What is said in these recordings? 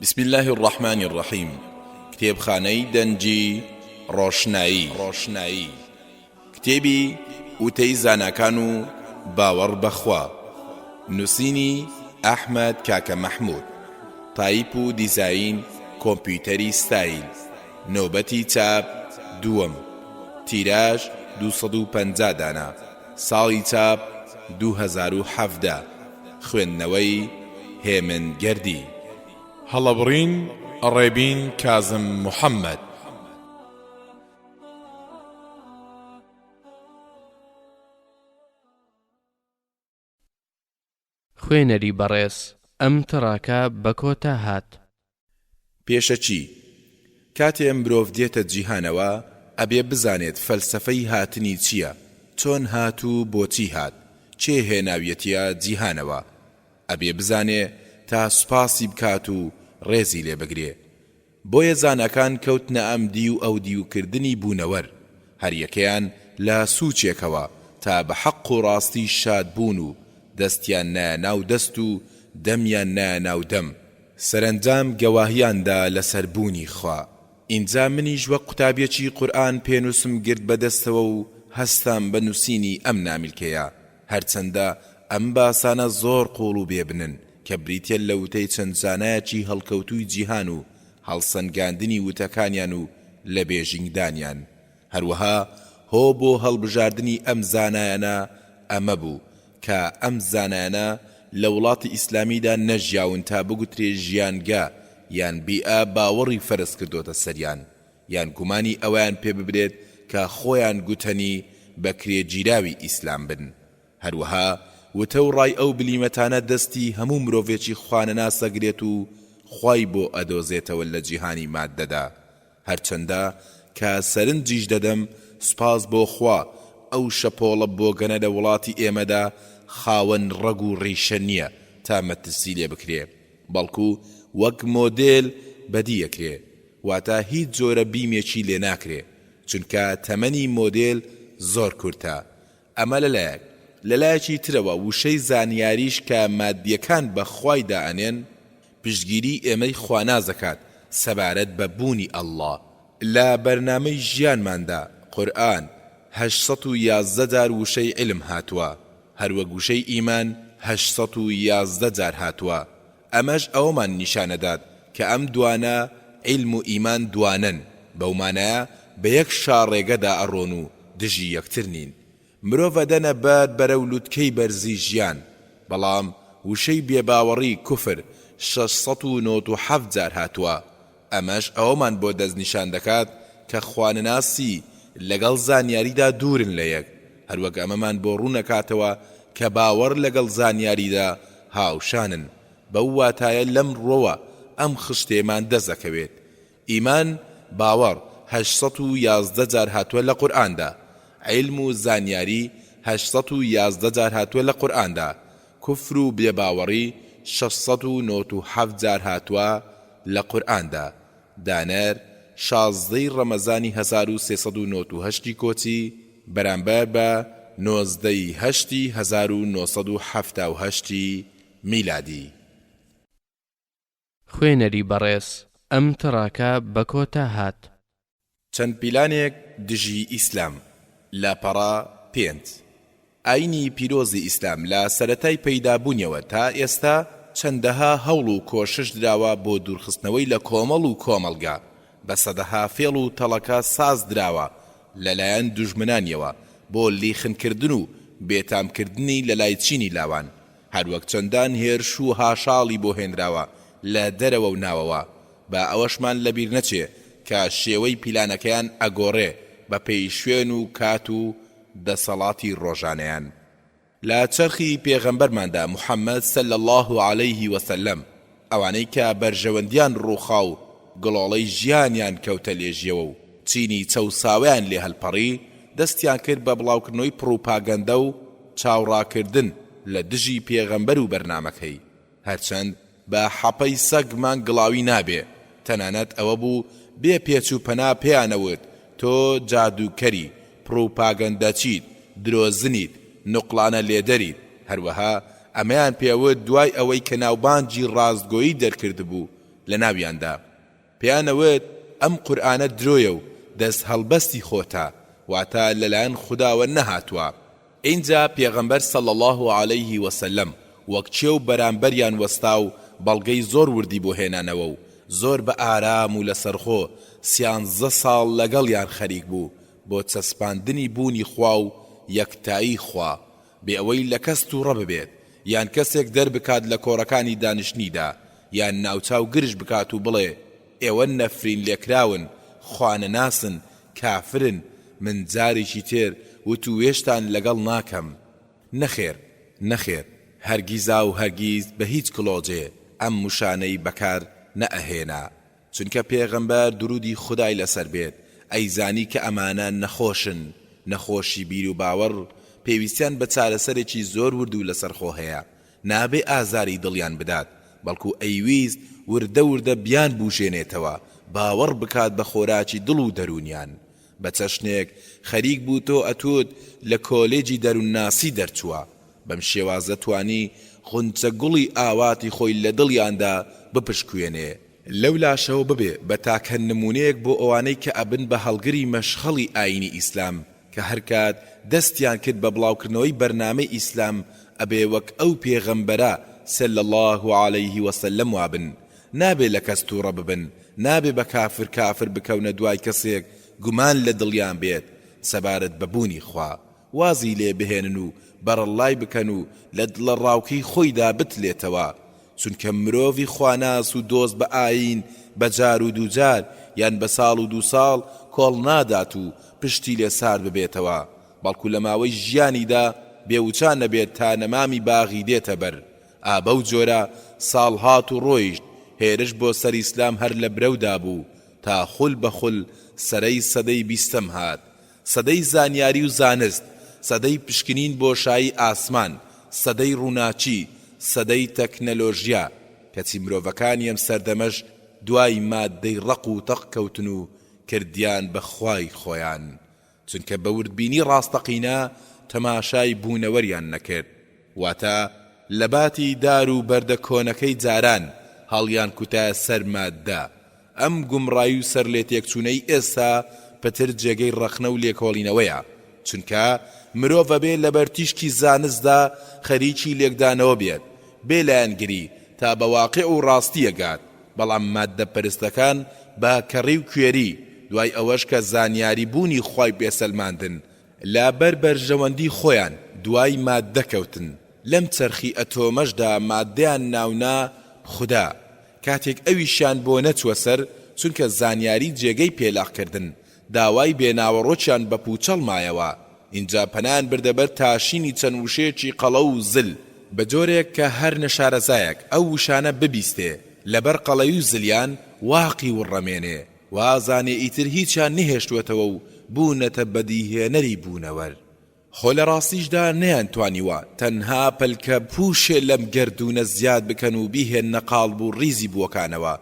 بسم اللە الرحمن الرحیم کتێبخانەی دەنگی ڕۆشنایی ڕۆشنایی کتێبی وتەی زاناکان و باوەڕ بە خوا نووسینی ئەحمەد کاکە مەحموود تایپ و دیزاین کۆمپیوتەری ستایل نۆبەتی چاپ دووەم تیراژ 250 دانە ساڵی چاپ 2017 خوێندنەوەی هێمن گەردی. هەڵەبڕین ڕێبین کازم محەمەد. خوێنەری بەڕێز ئەم تڕاکە بە کۆتا هات. پێشەکی، کاتێ مرۆڤ دێتە جیهانەوە ئەبێ بزانێت فەلسەفەی هاتنی چییە، چۆن هات و بۆچی هات، کێ هێناویەتیە جیهانەوە؟ ئەبێ بزانێ تا سوپاسی بکات و ڕێزی لێ بگرێ. بۆیە زاناکان کەوتنە ئەم دیو ئەو دیو کردنی بوونەوەر، هەر یەکەیان لە سووچێکەوە تا بە حەق و ڕاستی شاد بوون و دەستیان نایە ناو دەست و دەمیان نایە ناو دەم، سەرەنجام گەواهیان دا لەسەر بوونی خوا. ئینجا منیش وەک قوتابیەکی قورئان پێنووسم گرت بە دەستەوە و هەستام بە نووسینی ئەم نامیلکەیە، هەرچەندە ئەم باسانە زۆر قووڵ و بێ بنن کە بریتیە لە وتەی چەند زانایەکی هەڵکەوتووی جیهان و هەڵسەنگاندنی وتەکانیان و لە بێژینگدانیان. هەروەها هۆ بۆ هەڵبژاردنی ئەم زانایانە ئەمە بوو کە ئەم زانایانە لە وڵاتی ئیسلامیدا نەژیاون تا بگوترێ ژیانگە یان بیئە باوەڕی فەرز کردۆتە سەریان یان گومانی ئەوەیان پێ ببرێت کە خۆیان گوتەنی بەکرێگیراوی ئیسلام بن. هەروەها وتە و ڕای ئەو بلیمەتانە دەستی هەموو مرۆڤێکی خوانەناس ئەگرێت و خوای بۆ ئەدۆزێتەوە لە جیهانی ماددەدا. هەرچەندە کە سەرنجیش دەدەم سوپاس بۆ خوا ئەو شەپۆڵە بۆگەنە لە وڵاتی ئێمەدا خاوەن ڕەگ و ڕیشە نییە تا مەترسی لێ بکرێ بەڵکو وەک مۆدێل بەدی ئەکرێ واتە هیچ جۆرە بیمێکی لێ ناکرێ چونکە تەمەنی مۆدێل زۆر کورتە ئەمە لەلایەک، لەلایەکی ترەوە وشەی زانیاریش کە مادیەکان بە خوای دائەنێن، پشتگیری ئێمەی خواناس دەکات سەبارەت بە بوونی اللە. لە بەرنامەی ژیانماندا، قورئان، 811 جار وشەی علم هاتووە، هەروەک وشەی ئیمان 811 جار هاتووە، ئەمەش ئەوەمان نیشانەدات کە ئەم دوانە عیلم و ئیمان دوانەن، بەو مانایە بە یەک شاڕێگەدا ئەڕۆن و دژی یەکتر نین. مرۆڤ ئەدەنە بەر بەرەو لوتکەی بەرزی ژیان. بەڵام وشەی بێباوەڕی، کوفر، 697 جار هاتووە. ئەمەش ئەوەمان بۆ دەستنیشان دەکات کە خوانەناسی لەگەڵ زانیاریدا دوورن لە یەک، هەروەک ئەمەمان بۆ ڕوونەکاتەوە کە باوەڕ لەگەڵ زانیاریدا هاوشانن، بەو واتایە لەم ڕووەوە ئەم خشتەیەمان دەست ئەکەوێت. ئیمان، باوەڕ، 811 جار هاتووە لە قورئاندا. عیلم و زانیاری 811 جار هاتووە لە قورئاندا. کوفر و بێباوەڕی 697 جار هاتووە لە قورئاندا. دانەر، 16 ی ڕەمەزانی 1398 ی کۆچی، بەرامبەر بە 19 ی هەشتی 1978 ی میلادی. خوێنەری بەڕێز ئەم تڕاکە بە کۆتا هات. چەند پیلانێک دژی ئیسلام، لاپەڕە پێنج. ئاینی پیرۆزی ئیسلام لە سەرەتای پەیدابوونیەوە تا ئێستا چەندەها هەوڵ و کۆشش دراوە بۆ دوورخستنەوەی لە کۆمەڵ و کۆمەڵگا، بە سەدەها فێڵ و تەڵەکە ساز دراوە لەلایەن دوژمنانیەوە بۆ لیخنکردن و بێتامکردنی لەلای چینی لاوان، هەروەک چەندان هێرش و هاشاڵی بۆ هێنراوە لە دەرەوە و ناوەوە، با ئەوەشمان لەبیر نەچێ کە شێوەی پیلانەکەیان ئەگۆڕێ بە پێی شوێن و کات و دەسەڵاتی ڕۆژانەیان. لە چەرخی پێغەمبەرماندا محمد صلی اللە علیه وسلم ئەوانەی کە بەرژەوەندیان ڕووخا و گڵۆڵەی ژیانیان کەوتە لێژیەوە و چینی چەوساوەیان لێ هەلپەڕی دەستیان کرد بە بڵاوکردنەوەی پڕوپاگەندە و چاوڕاکردن لە دژی پێغەمبەر و بەرنامەکەی هەرچەند بە حەپەی سەگ مان گڵاوی نابێ، تەنانەت ئەوە بوو بێ پێچ و پەنا پێیانەوت تۆ جادووکەری، پڕوپاگەندەچیت، درۆزنیت، نوقڵانە لێدەریت، هەروەها ئەمەیان پێوت دوای ئەوەی کە ناوبانگی ڕاستگۆیی دەرکردبوو. لەناویاندا پێیان ئەوت ئەم قورئانە درۆیە و دەست هەڵبەستی خۆتە واتە لەلایەن خوداوە نەهاتووە. ئینجا پێغەمبەر صلی اللە علیه وسلم وەک کێو بەرامبەریان وەستا و بەڵگەی زۆر وردی بۆ هێنانەوە و زۆر بە ئارام و لەسەرخۆ سیانزە ساڵ لەگەڵیان خەریک بوو بۆ چەسپاندنی بوونی خوا و یەکتایی خوا بێ ئەوەی لە کەس توڕە ببێت یان کەسێک دەربکات لە کۆڕەکانی دانیشتنیدا یان ناوچاو گرژ بکات و بڵێ ئێوە نەفرین لێکراون، خوانەناسن، کافرن، من جارێکی تر وتووێژتان لەگەڵ ناکەم. نەخێر، نەخێر، هەرگیزاو هەرگیز بە هیچ کڵۆجێ ئەم وشانەی بەکار نەئەهێنا. چونکە پێغەمبەر درودی خودای لەسەر بێت ئەیزانی کە ئەمانە نەخۆشن، نەخۆشی بیروباوەڕ، پێویستیان بە چارەسەرێکی زۆر ورد و لەسەرخۆ هەیە، نابێ ئازاری دڵیان بدات، بەڵکو ئەیویست وردە وردە بیانبوژێنێتەوە، باوەڕ بکات بە خۆراکی دڵ و دەروونیان. بە چەشنێک خەریک بوو تۆ ئەتوت لە کۆلێجی دەروونناسی دەرچووە. بەم شێوازە توانی غونچە گوڵی ئاواتی خۆی لە دڵیاندا بپشکوێنێ. لەولاشەوە ببێ بە تاکە نموونەیەک بۆ ئەوانەی کە ئەبن بە هەڵگری مەشخەڵی ئایینی ئیسلام کە هەرکات دەستیان کرد بە بڵاوکردنەوەی بەرنامەی ئیسلام ئەبێ وەک ئەو پێغەمبەرە صلی اللە علیه وسلم وابن نابێ لە کەس توڕە ببن نابێ بە کافر کافر بکەونە دوای کەسێک گومان لە دڵیان بێت سەبارەت بە بوونی خوا وازی لێ بهێنن و بەڕەڵلای بکەن و لە دڵەڕاوکێی خۆیدا بتلێتەوە، چونکە مرۆڤی خواناس و دۆست بە ئایین بە جار و دووجار یان بە ساڵ و دووساڵ کۆڵ نادات و پشتی لێ سارد ببێتەوە، بەڵکو لە ماوەی ژیانیدا بێ وچان ئەبێت تا نەمامی باغی دێتە بەر. ئا بەو جۆرە ساڵ هات و ڕۆیشت، هێرش بۆ سەر ئیسلام هەر لە برەودا بوو، تا خول بە خول سەرەی سەدەی بیستەم هات، سەدەی زانیاری و زانست، سەدەی پشکنین بۆشایی ئاسمان، سەدەی ڕووناکی، سەدەی تەکنەلۆژیا، کەچی مرۆڤەکانی ئەم سەردەمەش دوای ماددەی ڕەق و تەق کەوتن و کردیان بە خوای خۆیان، چونکە بە وردبینی ڕاستەقینە تەماشای بوونەوەریان نەکرد. واتە لەباتی دار و بەردە کۆنەکەی جاران هەڵیانکوتایە سەر ماددە. ئەم گومڕایی و سەرلێتێکچوونەی ئێستا پتر جێگەی ڕەخنە و لێکۆڵینەوەیە، چونکە مرۆڤ ئەبێ لەبەر تیشکی زانستدا خەریکی لێکدانەوە بێت، بێ لایەنگری تا بە واقیع و ڕاستی ئەگات، بەڵام ماددەپەرستەکان بە کەڕی و کوێری، دوای ئەوەش کە زانیاری بوونی خوای پێ سەلماندن، لە بەر بەرژەوەندی خۆیان دوای ماددە کەوتن، لەم چەرخی ئەتۆمەشدا ماددەیان ناونا خودا، کاتێک ئەویشیان بۆ نەچووە سەر، چونکە زانیاری جێگەی پێ لاق کردن، داوای بێ ناوەڕۆکیان بە پووچەڵ مایەوە، ئینجا پەنایان بردە بەر تاشینی چەند وشەیەکی قەڵەو و زل، بە جۆرێک کە هەر نەشارەزایەک ئەو وشانە ببیستێ، لەبەر قەڵەوی و زلیان واقی وڕڕەمێنێ. وازانێ ئیتر هیچیان نەهێشتووەتەوە و بوونەتە بەدیهێنەری بوونەوەر. خۆ لە ڕاستیشدا نەیانتوانیوە تەنها پەلکە پووشێ لەم گەردوونە زیاد بکەن و بیهێننە قاڵب و ڕیزی بووەکانەوە،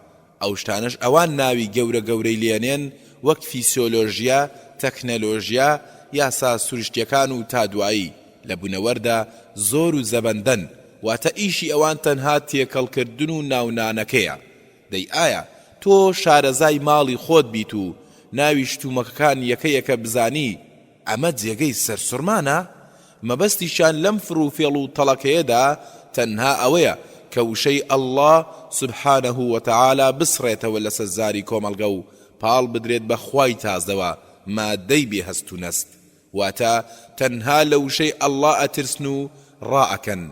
ئەو شتانەش ئەوان ناوی گەورە گەورەی لێنێن وەک فیسۆلۆژیا، تەکنەلۆژیا، یاسا سروشتیەکان و تا دوایی، لە بوونەوەردا زۆر و زەبەندەن، واتە ئیشی ئەوان تەنها تێکەڵکردن و ناونانەکەیە. دەی ئایا تۆ شارەزای ماڵی خۆت بیت و ناوی شتومەکەکان یەکە یەکە بزانی ئەمە جێگەی سەرسوڕمانە؟ مەبەستیشیان لەم فڕوفێڵ و تەڵەکەیەدا تەنها ئەوەیە کە وشەی اللە سبحانە وتعالی بسڕێتەوە لەسەر زاری کۆمەڵگە و پاڵ بدرێت بە خوای تازەوە مادەی بێ هەست و نەست واتە تەنها لە وشەی اللە ئەترسن و ڕائەکەن.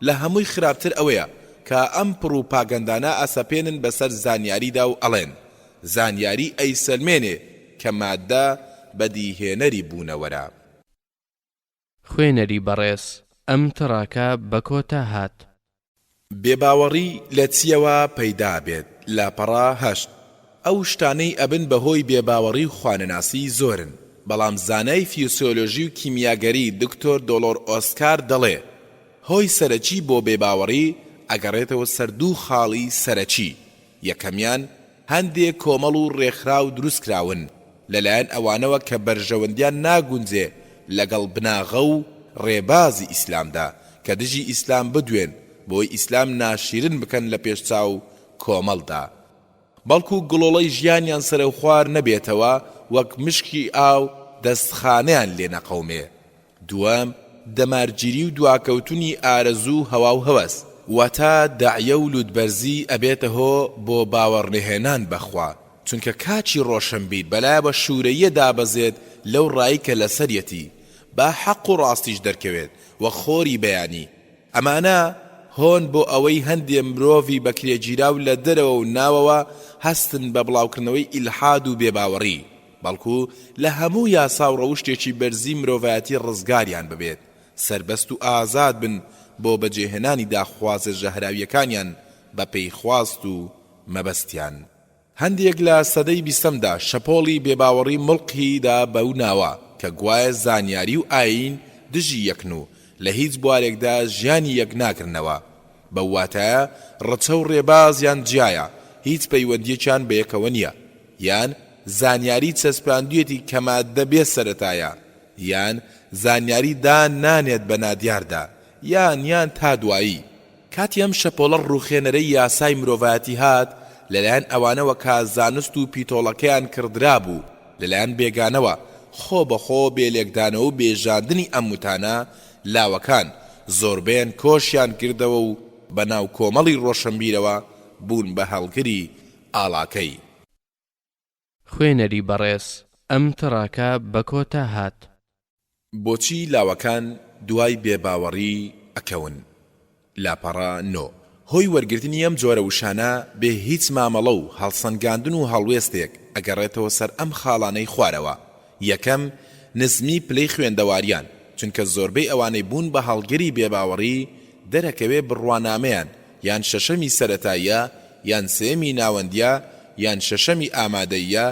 لە هەمووی خراپتر ئەوەیە کە ئەم پڕوپاگەندانە ئەسەپێنن بەسەر زانیاریدا و ئەڵێن زانیاری ئەیسەلمێنێ کە ماددە بەدیهێنەری بوونەوەرە. خوێنەری بەڕێز ئەم تڕاکە بە کۆتا هات. بێباوەڕی لە چیەوە پەیدا ئەبێت؟ لاپەڕە هەشت. ئەو شتانەی ئەبن بە هۆی بێباوەڕی و خوانەناسی زۆرن، بەڵام زانای فیسۆلۆژی و کیمیاگەری دکتۆر دۆڵۆر ئۆسکار دەڵێ هۆی سەرەکی بۆ بێباوەڕی ئەگەڕێتەوە سەر دوو خاڵی سەرەکی، یەکەمیان هەندێ کۆمەڵ و ڕێکخراو دروستکراون لەلایەن ئەوانەوە کە بەرژەوەندیان ناگونجێ لەگەڵ بناغە و ڕێبازی ئیسلامدا کە دژی ئیسلام بدوێن بۆی ئیسلام ناشیرن بکەن لە پێش چاو کۆمەڵدا. بەڵکو گڵۆڵەی ژیانیان سەرەوخوار نەبێتەوە وەک مشکی ئاو دەستخانەیان لێ نەقەومێ. دووەم، دەمارگیری و دواکەوتنی ئارەزوو و هەوا و هەوەس. واتە دەعیە و لوتبەرزی ئەبێتە هۆ بۆ باوەڕنەهێنان بە خوا، چونکە کاکی ڕۆشنبیر بەلایەوە شورەییە دابەزێت لەو ڕای کە لەسەریەتی، با حەق و ڕاستیش دەرکەوێت وەک خۆری بەیانی. ئەمانە هۆن بۆ ئەوەی هەندێ مرۆڤی بەکرێگیراو لە دەرەوە و ناوەوە هەستن بە بڵاوکردنەوەی ئیلحاد و بێباوەڕی، بەڵکو لە هەموو یاسا و ڕەوشتێکی بەرزی مرۆڤایەتی ڕزگاریان ببێت، سەربەست و ئازاد بن بۆ بەجێهێنانی داخوازە ژەهراوییەکانیان بەپێی خواست و مەبەستیان. هەندێک لە سەدەی بیستەمدا شەپۆڵی بێباوەڕی مڵقی دا بەو ناوە کە گوایە زانیاری و ئایین دژی یەکن و لە هیچ بوارێکدا ژیانی یەک ناگرنەوە. بەو واتایە ڕچە و ڕێبازیان جیایە، هیچ پەیوەندییەکیان بەیەکەوە نییە. یان زانیاری چەسپاندویەتی کە ماددە بێ سەرەتایە، یان زانیاری دان نانێت بە نادیاردا، یان یان تا دوایی. کاتی ئەم شەپۆڵە ڕووخێنەرەی یاسای مرۆڤایەتی هات، لەلایەن ئەوانەوە کە زانست و پیتۆڵەکەیان کڕدرابوو لەلایەن بێگانەوە، خۆ بە خۆ بێ لێکدانەوە و بێژاندنی ئەم وتانە، لاوەکان، زۆربەیان کۆشیان کردەوە و بە ناو کۆمەڵی ڕۆشنبیرەوە بوون بە هەڵگری ئاڵاکەی. خوێنەری بەڕێز ئەم تڕاکە بە کۆتا هات. بۆچی لاوەکان دوای بێ باوەڕی ئەکەون؟ لاپەڕە نۆ. هۆی وەرگرتنی ئەم جۆرە وشانە بێ هیچ مامەڵە و هەڵسەنگاندن و هەڵوێستێک ئەگەڕێتەوە سەر ئەم خاڵانەی خوارەوە، یەکەم، نزمی پلەی خوێندەواریان، چونکە زۆربەی ئەوانەی بوون بە هەڵگری بێباوەڕی دەرەکەوێ بڕوانامەیان یان شەشەمی سەرەتاییە یان سێیەمی ناوەندیە یان شەشەمی ئامادەییە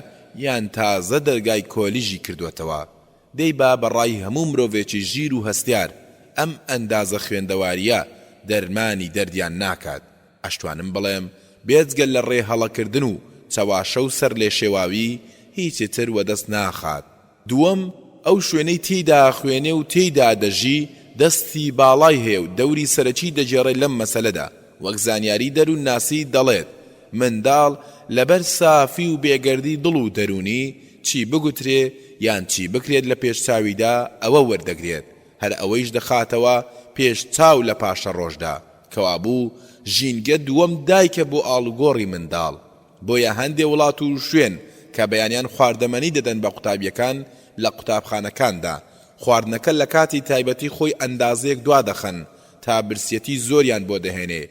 یان تازە دەرگای کۆلیژی کردوەتەوە دەی با بە ڕای هەموو مرۆڤێکی ژیر و هەستیار ئەم ئەندازە خوێندەوارییە دەرمانی دەردیان ناکات ئەشتوانم بڵێم بێجگە لە ڕێ هەڵەکردن و چەواشە و سەرلێشێواوی هیچی تر وەدەست ناخات. دووەم، ئەو شوێنەی تێیدا ئەخوێنێ و تێیدا دەژی دەستی باڵای هەیە و دەوری سەرەکی دەگێڕێ لەم مەسەلەدا، وەک زانیاری دەروونناسی دەڵێت منداڵ لەبەر سافی و بێگەردی دڵ و دەروونی چی بگوترێ یان چی بکرێت لە پێش چاویدا ئەوە وەردەگرێت هەر ئەوەیش دەخاتەوە پێش چاو لە پاشەڕۆژدا کەوابوو ژینگە دووەم دایکە بۆ ئاڵوگۆڕی منداڵ بۆیە هەندێ وڵات و شوێن کە بەیانیان خواردەمەنی دەدەن بە قوتابیەکان لە قوتابخانەکاندا خواردنەکە لە کاتی تایبەتی خۆی ئەندازەیەک دوادەخەن تا برسیەتی زۆریان بۆ دەهێنێ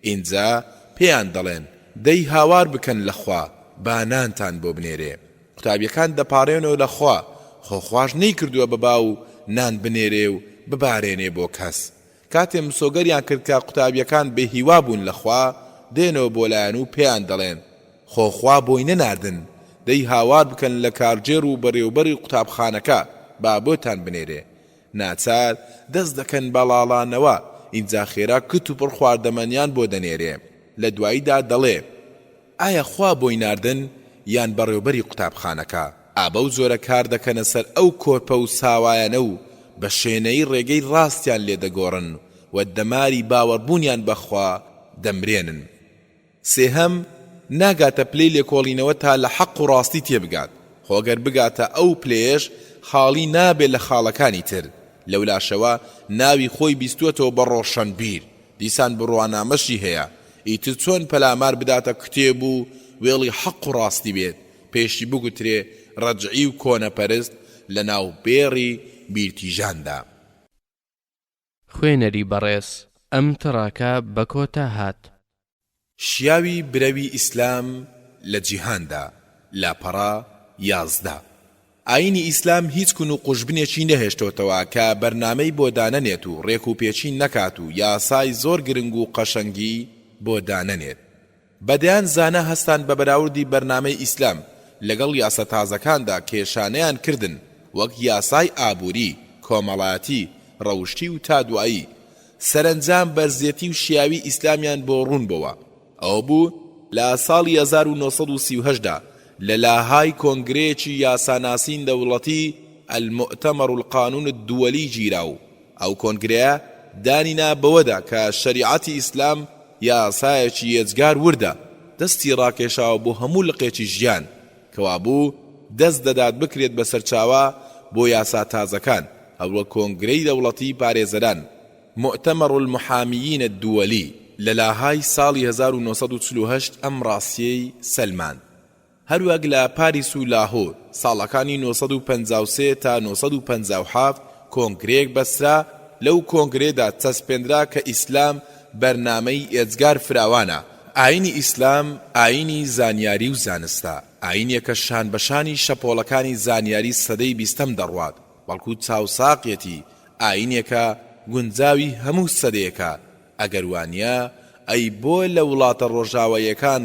ئینجا پێیان دەڵێن دەی هاوار بکەن لە خوا با نانتان بۆ بنێرێ قوتابیەکان دەپاڕێنەوە لە خوا خۆ خواش نەیکردوە بە با و نان بنێرێ و ببارێنێ بۆ کەس کاتێ مسۆگەریان کرد کە قوتابیەکان بێ هیوا بوون لە خوا دێنەوە بۆ لایان و پێیان دەڵێن خۆ خوا بۆی نەناردن دەی هاوار بکەن لە کارگێڕ و بەرێوبەری قوتابخانەکە با بۆتان بنێرێ ناچار دەست دەکەن بە ڵاڵانەوە، ئینجا خێرا کت و پڕ خواردەمەنیان بۆ دەنێرێ، لە دواییدا دەڵێ، ئایا خوا بۆی ناردن یان بەڕێوبەری قوتابخانەکە؟ ئا بەو جۆرە کار دەکەنە سەر ئەو کۆرپە و ساوایانە و بە شێنەیی ڕێگەی ڕاستیان لێ دەگۆڕن و دەماری باوەڕبوونیان بە خوا دەمرێنن. سێهەم، ناگاتە پلەی لێکۆڵینەوە تا لە حەق و ڕاستی تێبگات، خۆ گەر بگاتە ئەو پلەیەش خاڵی نابێت لە خاڵەکانی تر، لەولاشەوە ناوی خۆی بیستووەتەوە بە ڕۆشەنبیر، دیسان بڕوانامەشی هەیە، ئیتر چۆن پەلامار بداتە کتێب و وێڵی حەق و ڕاستی بێت، پێشی بگوترێ ڕەجعی و کۆنەپەرست لەناو بێڕی بیرتیژاندا. خوێنەری بەڕێز ئەم تڕاکە بە کۆتا هات. شیاوی برەوی ئیسلام لە جیهاندا، لاپەڕە 11. ئایینی ئیسلام هیچ کون و قوژبنێکی نەهێشتۆتەوە کە بەرنامەی بۆ دانەنێت و ڕێک و پێکی نەکات و یاسای زۆر گرنگ و قەشەنگی بۆ دانەنێت. بە دەیان زانا هەستان بە بەراوردی بەرنامەی ئیسلام لەگەڵ یاسا تازەکاندا کێشانەیان کردن وەک یاسای ئابووری، کۆمەڵایەتی، ڕەوشتی و تا دوایی سەرەنجام بەرزێتی و شیاوی ئیسلامیان بۆ ڕوون بۆوە. ئەوە بوو لە ساڵی 1938 دا لە لاهای کۆنگرەیەکی یاساناسین دەوڵەتی المؤتمر القانون الدولی گیرا و ئەو کۆنگرەیە دانی نا بەوەدا کە شەریعەتی ئیسلام یاسایەکی یەجگار وردە. دەستی ڕاکێشاوە بۆ هەموو لقێکی ژیان، کەوابوو دەست دەدات بکرێت بە سەرچاوە بۆ یاسا تازەکان، هەروەک کۆنگرەی دەوڵەتی پارێزەران، مؤتمر المحامیین الدولی، لە لاهای ساڵی 1948 ئەم ڕاستیەی سەلماند. هەروەک لە پاریس و لاهور ساڵەکانی 953 تا 957 کۆنگرەیەک بەسترا، لەو کۆنگرەیەدا چەسپێنرا کە ئیسلام بەرنامەی ئێجگار فراوانە، ئایینی ئیسلام ئایینی زانیاری و زانستە، ئایینێکە شان بە شانی شەپۆڵەکانی زانیاری سەدەی بیستەم دەڕوات، بەڵکو چاوساغیەتی، ئایینێکە گونجاوی هەموو سەدەیەکە، ئەگەر وانیە ئەی بۆ لە وڵاتە ڕۆژاواییەکان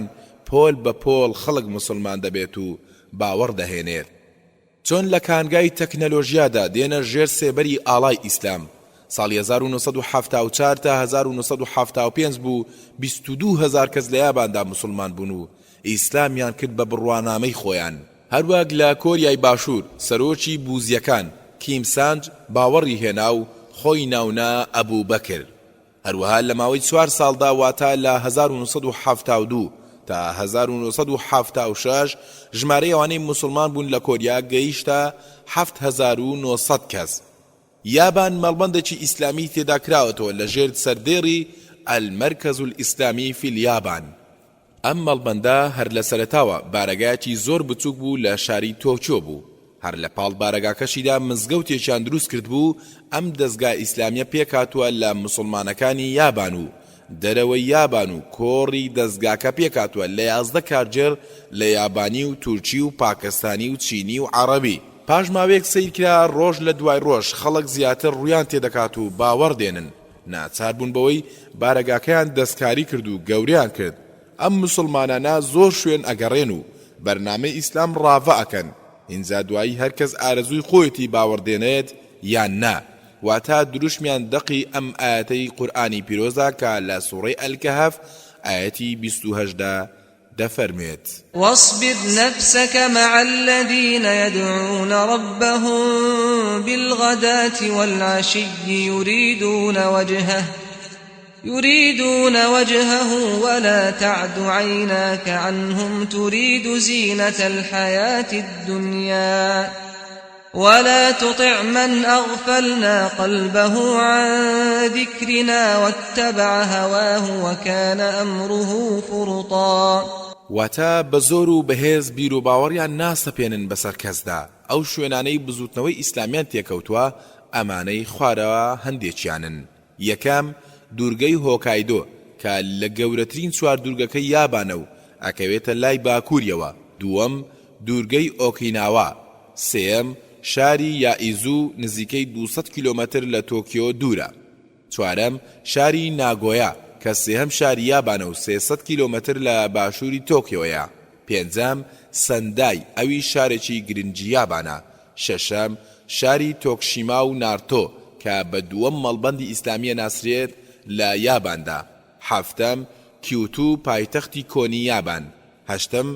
پۆل بە پۆڵ خەڵک موسڵمان دەبێت و باوەڕ دەهێنێت؟ چۆن لە کانگای تەکنەلۆژیادا دێنە ژێر سێبەری ئاڵای ئیسلام؟ ساڵی 1974 تا 1975 بوو 22 هەزار کەس لە یاباندا موسڵمان بوون و ئیسلامیان کرد بە بڕوانامەی خۆیان. هەروەک لە کۆریای باشوور سەرۆکی بوزیەکان کیم سانج باوەڕی هێنا و خۆی ناونا ئەبوبەکر. هەروەها لە ماوەی چوار ساڵدا واتە لە 1972 تا 1976 ژمارەی ئەوانەی موسڵمان بوون لە کۆریا گەیشتە 7900 کەس. یابان مەڵبەندێکی ئیسلامی تێدا کراوەتەوە لە ژێر سەردێڕی المرکز الاسلامی فی الیابان. ئەم مەڵبەندە هەر لە سەرەتاوە بارەگایەکی زۆر بچووک بوو لە شاری تۆکیۆ بوو، هەر لە پاڵ بارەگاکەشیدا مزگەوتێکیان دروست کردبوو، ئەم دەزگا ئیسلامیە پێکهاتووە لە موسڵمانەکانی یابان و دەرەوەی یابان و کۆڕی دەزگاکە پێکهاتووە لە 11 کارگێڕ لە یابانی و تورکی و پاکستانی و چینی و عەڕەبی. پاش ماوەیەک سەیر کرا ڕۆژ لە دوای ڕۆژ خەڵک زیاتر ڕوویان تێدەکات و باوەڕ دێنن، ناچار بوون بەوەی بارەگاکەیان دەستکاری کرد و گەورەیان کرد، ئەم موسڵمانانە زۆر شوێن ئەگەڕێن و بەرنامەی ئیسلام ڕاڤە ئەکەن، ئینجا دوایی هەرکەس ئارەزووی خۆیەتی باوەڕ دێنێت یان نا، واتە دروشمیان دەقی ئەم ئایەتەی قورئانی پیرۆزە کە لە سوڕەی الکهف ئایەتی 28 دا دەفەرموێت. واصبر نفسک مع الذین یدعون ربهم بالغداة والعشی یریدون وجهه یریدون وجهه ولا تعد عیناک عنهم ترید زینة الحیاة الدنیا ولا تطع من اغفلنا قلبه عن ذکرنا واتبع هواه وکان امره فرطا. واتە، بە زۆر و بەهێز بیروباوەڕیان ناسەپێنن بەسەر کەسدا، ئەو شوێنانەی بزوتنەوەی ئیسلامیان تێکەوتوە ئەمانەی خوارەوە هەندێکیانن، یەکەم، دوورگەی هۆکایدۆ کە لە گەورەترین چوار دوورگەکەی یابانە و ئەکەوێتە لای باکووریەوە، دووەم، دوورگەی ئۆکیناوا، سێیەم، شاری یائیزو نزیکەی 200 کیلۆمەتر لە تۆکیۆ دوورە، چوارەم، شاری ناگۆیا کە سێهەم شاری یابانە و 300 کیلۆمەتر لە باشووری تۆکیۆیە، پێنجەم، سەندای ئەویش شارێکی گرنگی یابانە، شەشەم، شاری تۆکشیما و نارتۆ کە بە دووەم مەڵبەندی ئیسلامی ئەناسرێت لە یاباندا، حەفتەم، کیوتو پایتەختی کۆنی یابان، هەشتەم،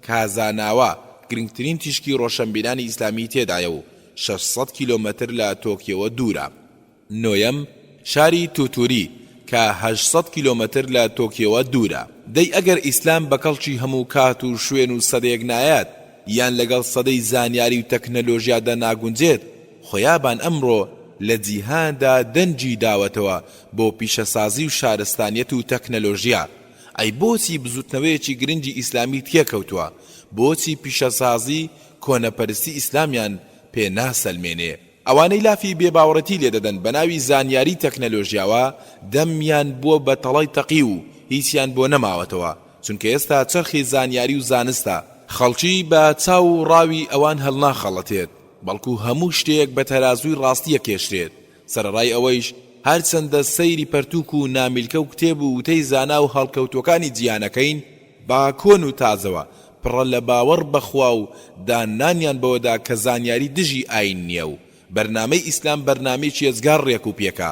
کازاناوا گرنگترین تیشکی ڕۆشەنبیرانی ئیسلامی تێدایە و 600 کیلۆمەتر لە تۆکیۆوە دوورە. نۆیەم، شاری توتوری کە 800 کیلۆمەتر لە تۆکیۆوە دوورە. دەی ئەگەر ئیسلام بە کەڵکی هەموو کات و شوێن و سەدەیەک نایەت یان لەگەڵ سەدەی زانیاری و تەکنەلۆژیادا ناگونجێت، خۆ یابان ئەمڕۆ لە جیهاندا دەنگی داوەتەوە بۆ پیشەسازی و شارستانیەت و تەکنەلۆژیا. ئەی بۆچی بزوتنەوەیەکی گرنگی ئیسلامی تێکەوتوە؟ بۆچی پیشەسازی کۆنەپەرستی ئیسلامیان پێ ناسەلمێنێ؟ ئەوانەی لافی بێباوەڕێتی لێدەدەن بەناوی زانیاری تەکنەلۆژیاوە دەمیان بووە بە تەڵەی تەقیو و هیچیان بۆ نەماوەتەوە چونکە ئێستا چەرخی زانیاری و زانستە، خەڵکی بە چاو و ڕاوی ئەوان هەڵناخەڵەتێت بەڵکو هەموو شتێک بە تەرازووی ڕاستی ئەکێشرێت، سەرەڕای ئەوەیش هەرچەندە سەیری پەرتووک و نامیلکە و کتێب و وتەی زانا و هەڵکەوتووەکانی جیهانەکەین بە کۆن و تازەوە پڕە لە باوەڕ بە خوا و داننانیان بەوەدا کە زانیاری دژی ئایین نییە و بەرنامەی ئیسلام بەرنامەیەکی ئێجگار ڕێک و پێکە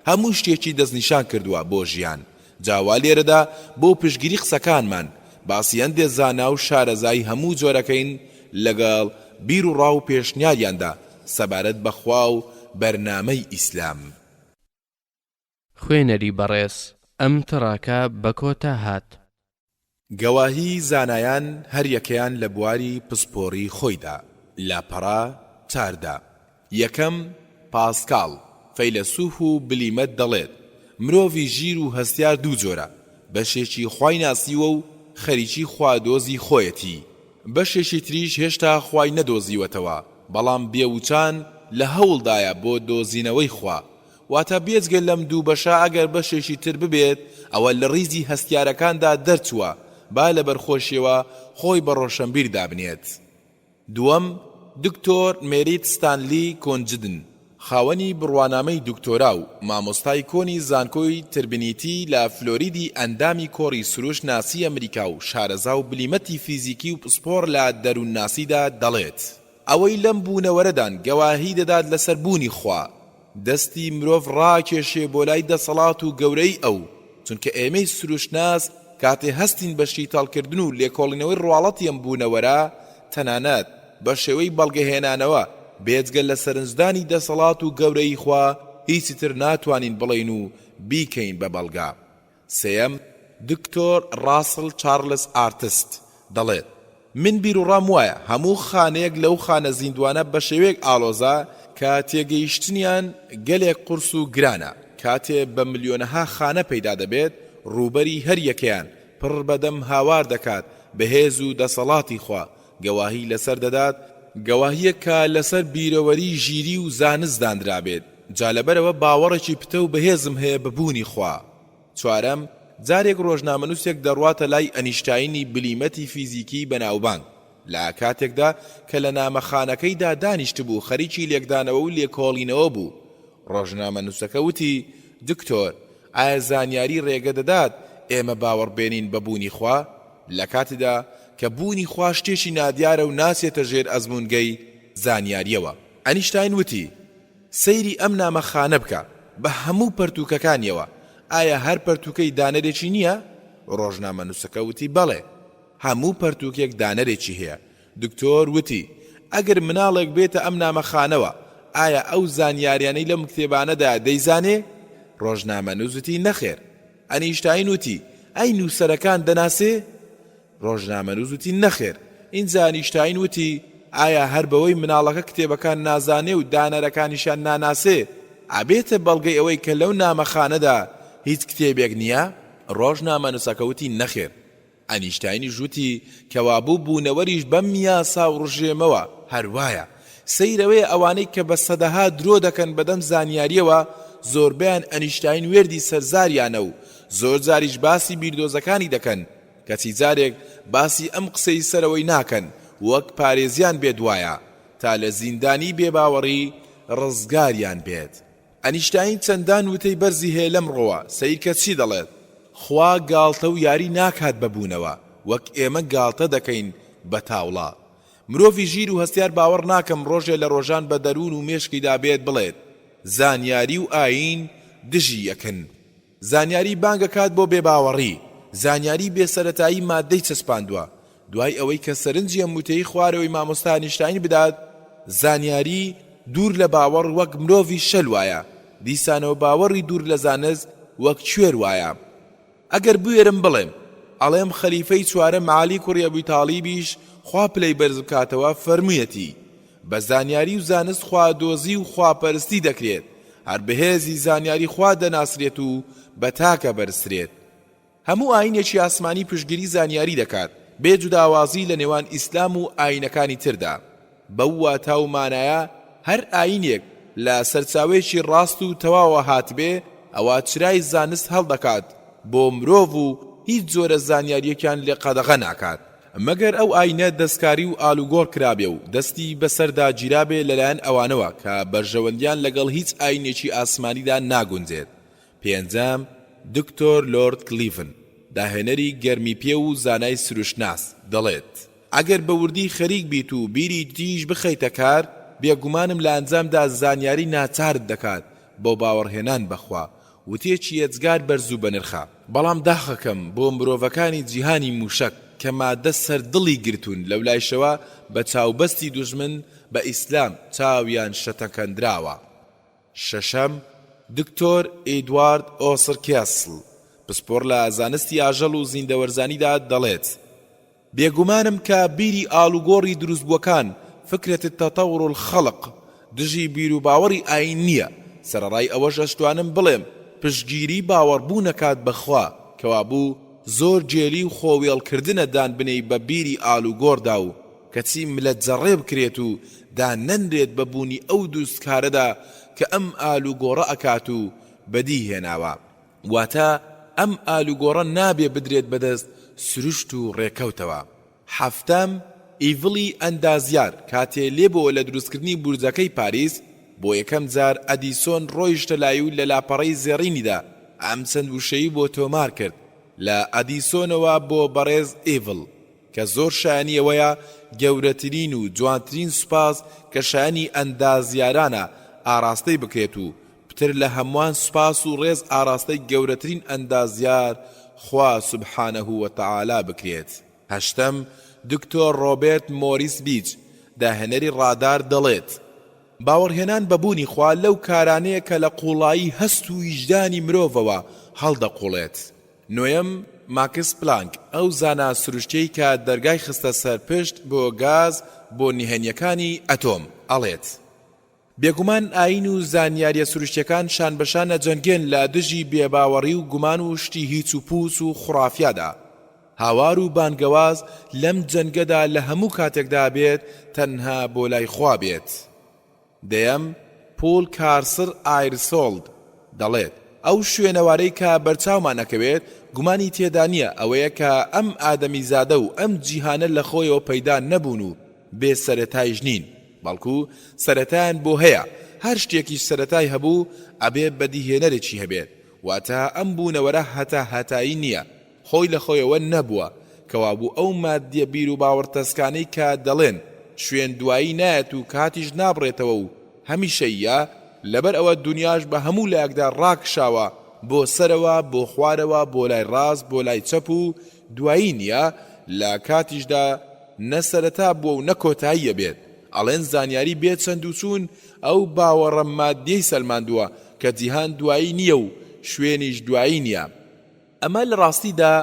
هەموو شتێکی دەستنیشان کردووە بۆ ژیان جا وا لێرەدا بۆ پشتگیری قسەکانمان باسی هەندێ زانا و شارەزای هەموو جۆرەکەین لەگەڵ بیر و ڕا و پێشنیاریاندا سەبارەت بە خوا و بەرنامەی ئیسلام. خوێنەری بەڕێز ئەم تڕاکە بە کۆتا هات. گەواهی زانایان هەریەکەیان لە بواری پسپۆڕی خۆیدا، لاپەڕە 14. یەکەم، پاسکاڵ، فەیلەسوف و بلیمەت دەڵێت، مرۆڤی ژیر و هەستیار دوو جۆرە، بەشێکی خوای ناسیوە و خەریکی خوادۆزی خۆیەتی، بەشێکی تریش هێشتا خوای نەدۆزیوەتەوە، بەڵام بێوچان لە هەوڵدایە بۆ دۆزینەوەی خوا. واتە بێجگە لەم دوو بەشە ئەگەر بەشێکی تر ببێت ئەوە لە ڕیزی هەستیارەکاندا دەرچووە، با لەبەرخۆشیەوە خۆی بە ڕۆشەنبیر دابنێت. دووەم، دکتۆر مێریت ستانلی کۆنجدن، خاوەنی بڕوانامەی دکتۆرا و مامۆستای کۆنی زانکۆی تربنیتی لە فلۆریدی ئەندامی کۆڕی سروشت ناسی ئەمریکا و شارەزا و بلیمەتی فیزیکی و پسپۆڕ لە دەروونناسیدا دەڵێت، ئەوەی لەم بوونەوەرەدان گەواهی دەدات لەسەر بوونی خوا، دەستی مرۆڤ ڕاکێشێ بۆ لای دەسەڵات و گەورەیی ئەو، چونکە ئێمەی سروشتناس کاتێ هەستین بە شیتەڵکردن و لێکۆڵینەوەی ڕواڵەتی ئەم بوونەوەرە، تەنانەت بە شێوەی بەڵگەهێنانەوە، بێجگە لە سەرنجدانی دەسەڵات و گەورەیی خوا هیچی تر ناتوانین بڵێین و بیکەین بە بەڵگە. سێیەم، دکتۆر ڕاسڵ چارڵس ئارتست دەڵێت، من بیروڕام وایە هەموو خانەیەک لەو خانە زیندوانە بە شێوەیەک ئاڵۆزە کە تێگەیشتنیان گەلێک قورس و گرانە، کاتێ بە ملیۆنەها خانە پەیدا دەبێت، ڕووبەری هەر یەکەیان پڕ بە دەم هاوار دەکات بە هێز و دەسەڵاتی خوا گەواهی لەسەر دەدات، گەواهیەک کە لەسەر بیرەوەری ژیری و زانست دانرابێت، جا لەبەرئەوە باوەڕێکی پتەو بەهێزم هەیە بە بوونی خوا. چوارەم، جارێک ڕۆژنامەنووسێک دەڕواتە لای ئەنیشتاینی بلیمەتی فیزیکیی بەناوبانگ، لە کاتێکدا کە لە نامەخانەکەیدا دانیشتبوو خەریکی لێکدانەوە و لێکۆڵینەوە بوو. ڕۆژنامەنووسەکە وتی، دکتۆر، ئایا زانیاری ڕێگە دەدات ئێمە باوەڕ بێنین بە بوونی خوا؟ لە کاتێدا کە بوونی خوا شتێکی نادیارە و ناچێتە ژێر ئەزموونگەی زانیارییەوە. ئەنیشتاین وتی، سەیری ئەم نامە خانە بکە، بە هەموو پەرتووکەکانیەوە، ئایا هەر پەرتووکەی دانەرێکی نییە؟ ڕۆژنامەنووسەکە وتی، بەڵێ، هەموو پەرتووکێک دانەرێکی هەیە. دکتۆر وتی، ئەگەر مناڵێک بێتە ئەم نامە خانەوە، ئایا ئەو زانیاریانەی لەم کتێبانەدایە دەیزانێ؟ ڕۆژنامەنووس وتی، نەخێر. ئەنیشتاین وتی، ئەی نووسەرەکان دەناسێ؟ ڕۆژنامەنووس وتی، نەخێر. ئینجا ئەنیشتاین وتی، ئایا هەر بەوەی مناڵەکە کتێبەکان نازانێ و دانەرەکانیشیان ناناسێ، ئەبێتە بەڵگەی ئەوەی کە لەو نامەخانەدا هیچ کتێبێک نییە؟ ڕۆژنامەنووسەکە وتی، نەخێر. ئەنیشتاینیش وتی، کەوابوو بوونەوەریش بەم یاسا و ڕژێمەوە هەر وایە. سەیر ئەوەیە ئەوانەی کە بە سەدەها درۆ دەکەن بەدەم زانیارییەوە، زۆربەیان ئەنیشتاین وێردی سەر زاریانە و زۆر جاریش باسی بیردۆزەکانی دەکەن، کەچی جارێک باسی ئەم قسەی سەرەوەی ناکەن وەک پارێزیان بێت وایە تا لە زیندانی بێباوەڕی ڕزگاریان بێت. ئەنیشتاین چەندان وتەی بەرزی هەیە لەم ڕووە، سەیرکە چی دەڵێت، خوا گاڵتە و یاری ناکات بە بوونەوە، وەک ئێمە گاڵتە دەکەین بە تاوڵە. مرۆڤی ژیر و هەستیار باوەڕ ناکەم ڕۆژێ لە ڕۆژان بە دەروون و مێشکیدا بێت بڵێت زانیاری و ئایین دژی یەکن. زانیاری بانگەکات بۆ بێباوەڕی، زانیاری بێ سەرەتایی ماددەی چەسپاندوە، دوای ئەوەی کە سەرنجی ئەم وتەی خوارەوەی مامۆستا ئەنیشتاین بدات، زانیاری دوور لە باوەڕ وەک مرۆڤی شەل وایە، دیسانەوە باوەڕی دوور لە زانست وەک کوێر وایە. ئەگەر بوێرم بڵێم، ئەڵێم خەلیفەی چوارەم عەلی کوڕی ئەبی تاڵیبیش خوا پلەی بەرز بکاتەوە فەرموویەتی، بە زانیاری و زانست خوادۆزی و خواپەرستی دەکرێت، هەر بە هێزی زانیاری خوا دەناسرێت و بە تاکە بەرزترێت. هەموو ئایینێکی ئاسمانی پشتگیری زانیاری دەکات، بێ جوداوازی لە نێوان ئیسلام و ئایینەکانی تردا. بەو واتا و مانایە هەر ئایینێک لە سەرچاوەیەکی ڕاست و تەواوە هاتبێ ئەوا چرای زانست هەڵدەکات بۆ مرۆڤ و هیچ جۆرە زانیارییەکیان لێ قەدەغە ناکات. مەگەر ئەو ئایینە دەستکاری و ئالوگۆڕ کرابێ و دەستی بەسەردا گیرابێ لەلایەن ئەوانەوە کە بەرژەوەندیان لەگەڵ هیچ ئایینێکی ئاسمانیدا ناگونجێت. پێنجەم، دکتۆر لۆرد کلیڤن، داهێنەری گەرمی پێو و زانای سروشتناس، دەڵێت، ئەگەر بە وردی خەریک بیت و بیری تیژ بخەیتە کار، بێگومانم لە ئەنجامدا زانیاری ناچارت دەکات بۆ باوەڕهێنان بە خوا، وتێکی ئێجگار بەرز و بەنرخە. بەڵام داخەکەم بۆ مرۆڤەکانی جیهانی موشەک کە مادە سەر دڵی گرتوون لەولایشەوە بە چاوبەستی دوژمن بە ئیسلام چاویان شەتەکەندراوە. شەشەم، دکتۆر ئیدوارد ئۆسڕ کێسڵ، پسپۆڕ لە زانستی ئاژەڵ و زیندەوەرزانیدا دەڵێت، بێگومانم کە بیری ئاڵوگۆڕی دروستبووەکان، فکرە التطور الخلق، دژی بیروباوەڕی ئایین نییە، سەرەڕای ئەوەش ئەشتوانم بڵێم پشتگیری باوەڕبوون ئەکات بە خوا، کەوابوو زۆر گێلی و خۆ وێڵکردنە دان بنێی بە بیری ئالوگۆڕدا و کەچی ملە جەڕێ بکرێت و دان نەنرێت بە بوونی ئەو دروستکارەدا کە ئەم ئالوگۆڕە ئەکات و بەدی هێناوە. واتە ئەم ئالوگۆڕە نابێ بدرێت بەدەست سروشت و ڕێکەوتەوە. حەفتەم، ئیڤڵی ئەندازیار کاتێ لێبۆوە لە دروستکردنی بورجەکەی پاریس، بۆ یەکەم جار ئەدیسۆن ڕۆیشتە لای و لە لاپەڕەی زێڕینیدا ئەم چەند وشەی بۆ تۆمار کرد، لە ئەدیسۆنەوە بۆ بەڕێز ئیڤڵ، کە زۆر شایەنی ئەوەیە گەورەترین و جوانترین سوپاس کە شایەنی ئەندازیارانە ئاراستەی بکرێت و پتر لە هەموان سوپاس و ڕێز ئاراستەی گەورەترین ئەندازیار خوا سبحانە و تعالی بکرێت. هەشتەم، دکتۆر ڕۆبێرت مۆریس بیچ، داهێنەری ڕادار دەڵێت، باوەڕهێنان بە بوونی خوا لەو کارانەیە کە لە قووڵایی هەست و ویژدانی مرۆڤەوە هەڵدەقوڵێت. نۆیەم، ماکس پلانک، ئەو زانا سروشتیەی کە دەرگای خستە سەر پشت بۆ گاز بۆ نهێنیەکانی ئەتۆم، ئەڵێت، بێگومان ئایین و زانیاریە سروشتیەکان شانبەشان ئەجەنگێن لە دژی بێباوەڕی و گومان و شتی هیچ و پوچ و خوڕافیادا. هاوار و بانگەواز لەم جەنگەدا لە هەموو کاتێکدا ئەبێت تەنها بۆ لای خوا بێت. دەیەم، پوڵ کارسر ئایرسۆڵد، دەڵێت، ئەو شوێنەوارەی کە بەرچاومان ئەکەوێت گومانی تێدا نییە ئەوەیە کە ئەم ئادەمیزادە و ئەم جیهانە لە خۆیەوە پەیدا نەبوون و بێ سەرەتایش نین بەڵکو سەرەتایان بۆ هەیە هەر شتێکیش سەرەتای هەبوو ئەبێ بەدیهێنەرێکی هەبێت واتە ئەم بوونەوەرە هەتا هەتایی نییە خۆی لە خۆیەوە نەبووە، کەوابوو ئەو ماددیە بیروباوەڕ تەسکانەی کە دەڵێن شوێن دوایی نایەت و کاتیش نابڕێتەوە و هەمیشەییە، لەبەر ئەوە دونیاش بە هەموو لایەکدا ڕاکشاوە بۆ سەرەوە، بۆ خوارەوە، بۆ لای ڕاست، بۆ لای چەپ و دوایی نییە، لە کاتیشدا نە سەرەتا بووە و نە کۆتایی ئەبێت. ئەڵێن زانیاری بێ چەند و چوون ئەو باوەڕە ماددیەی سەلماندووە کە جیهان دوایی نییە و شوێنیش دوایی نییە. ئەمە لە ڕاستیدا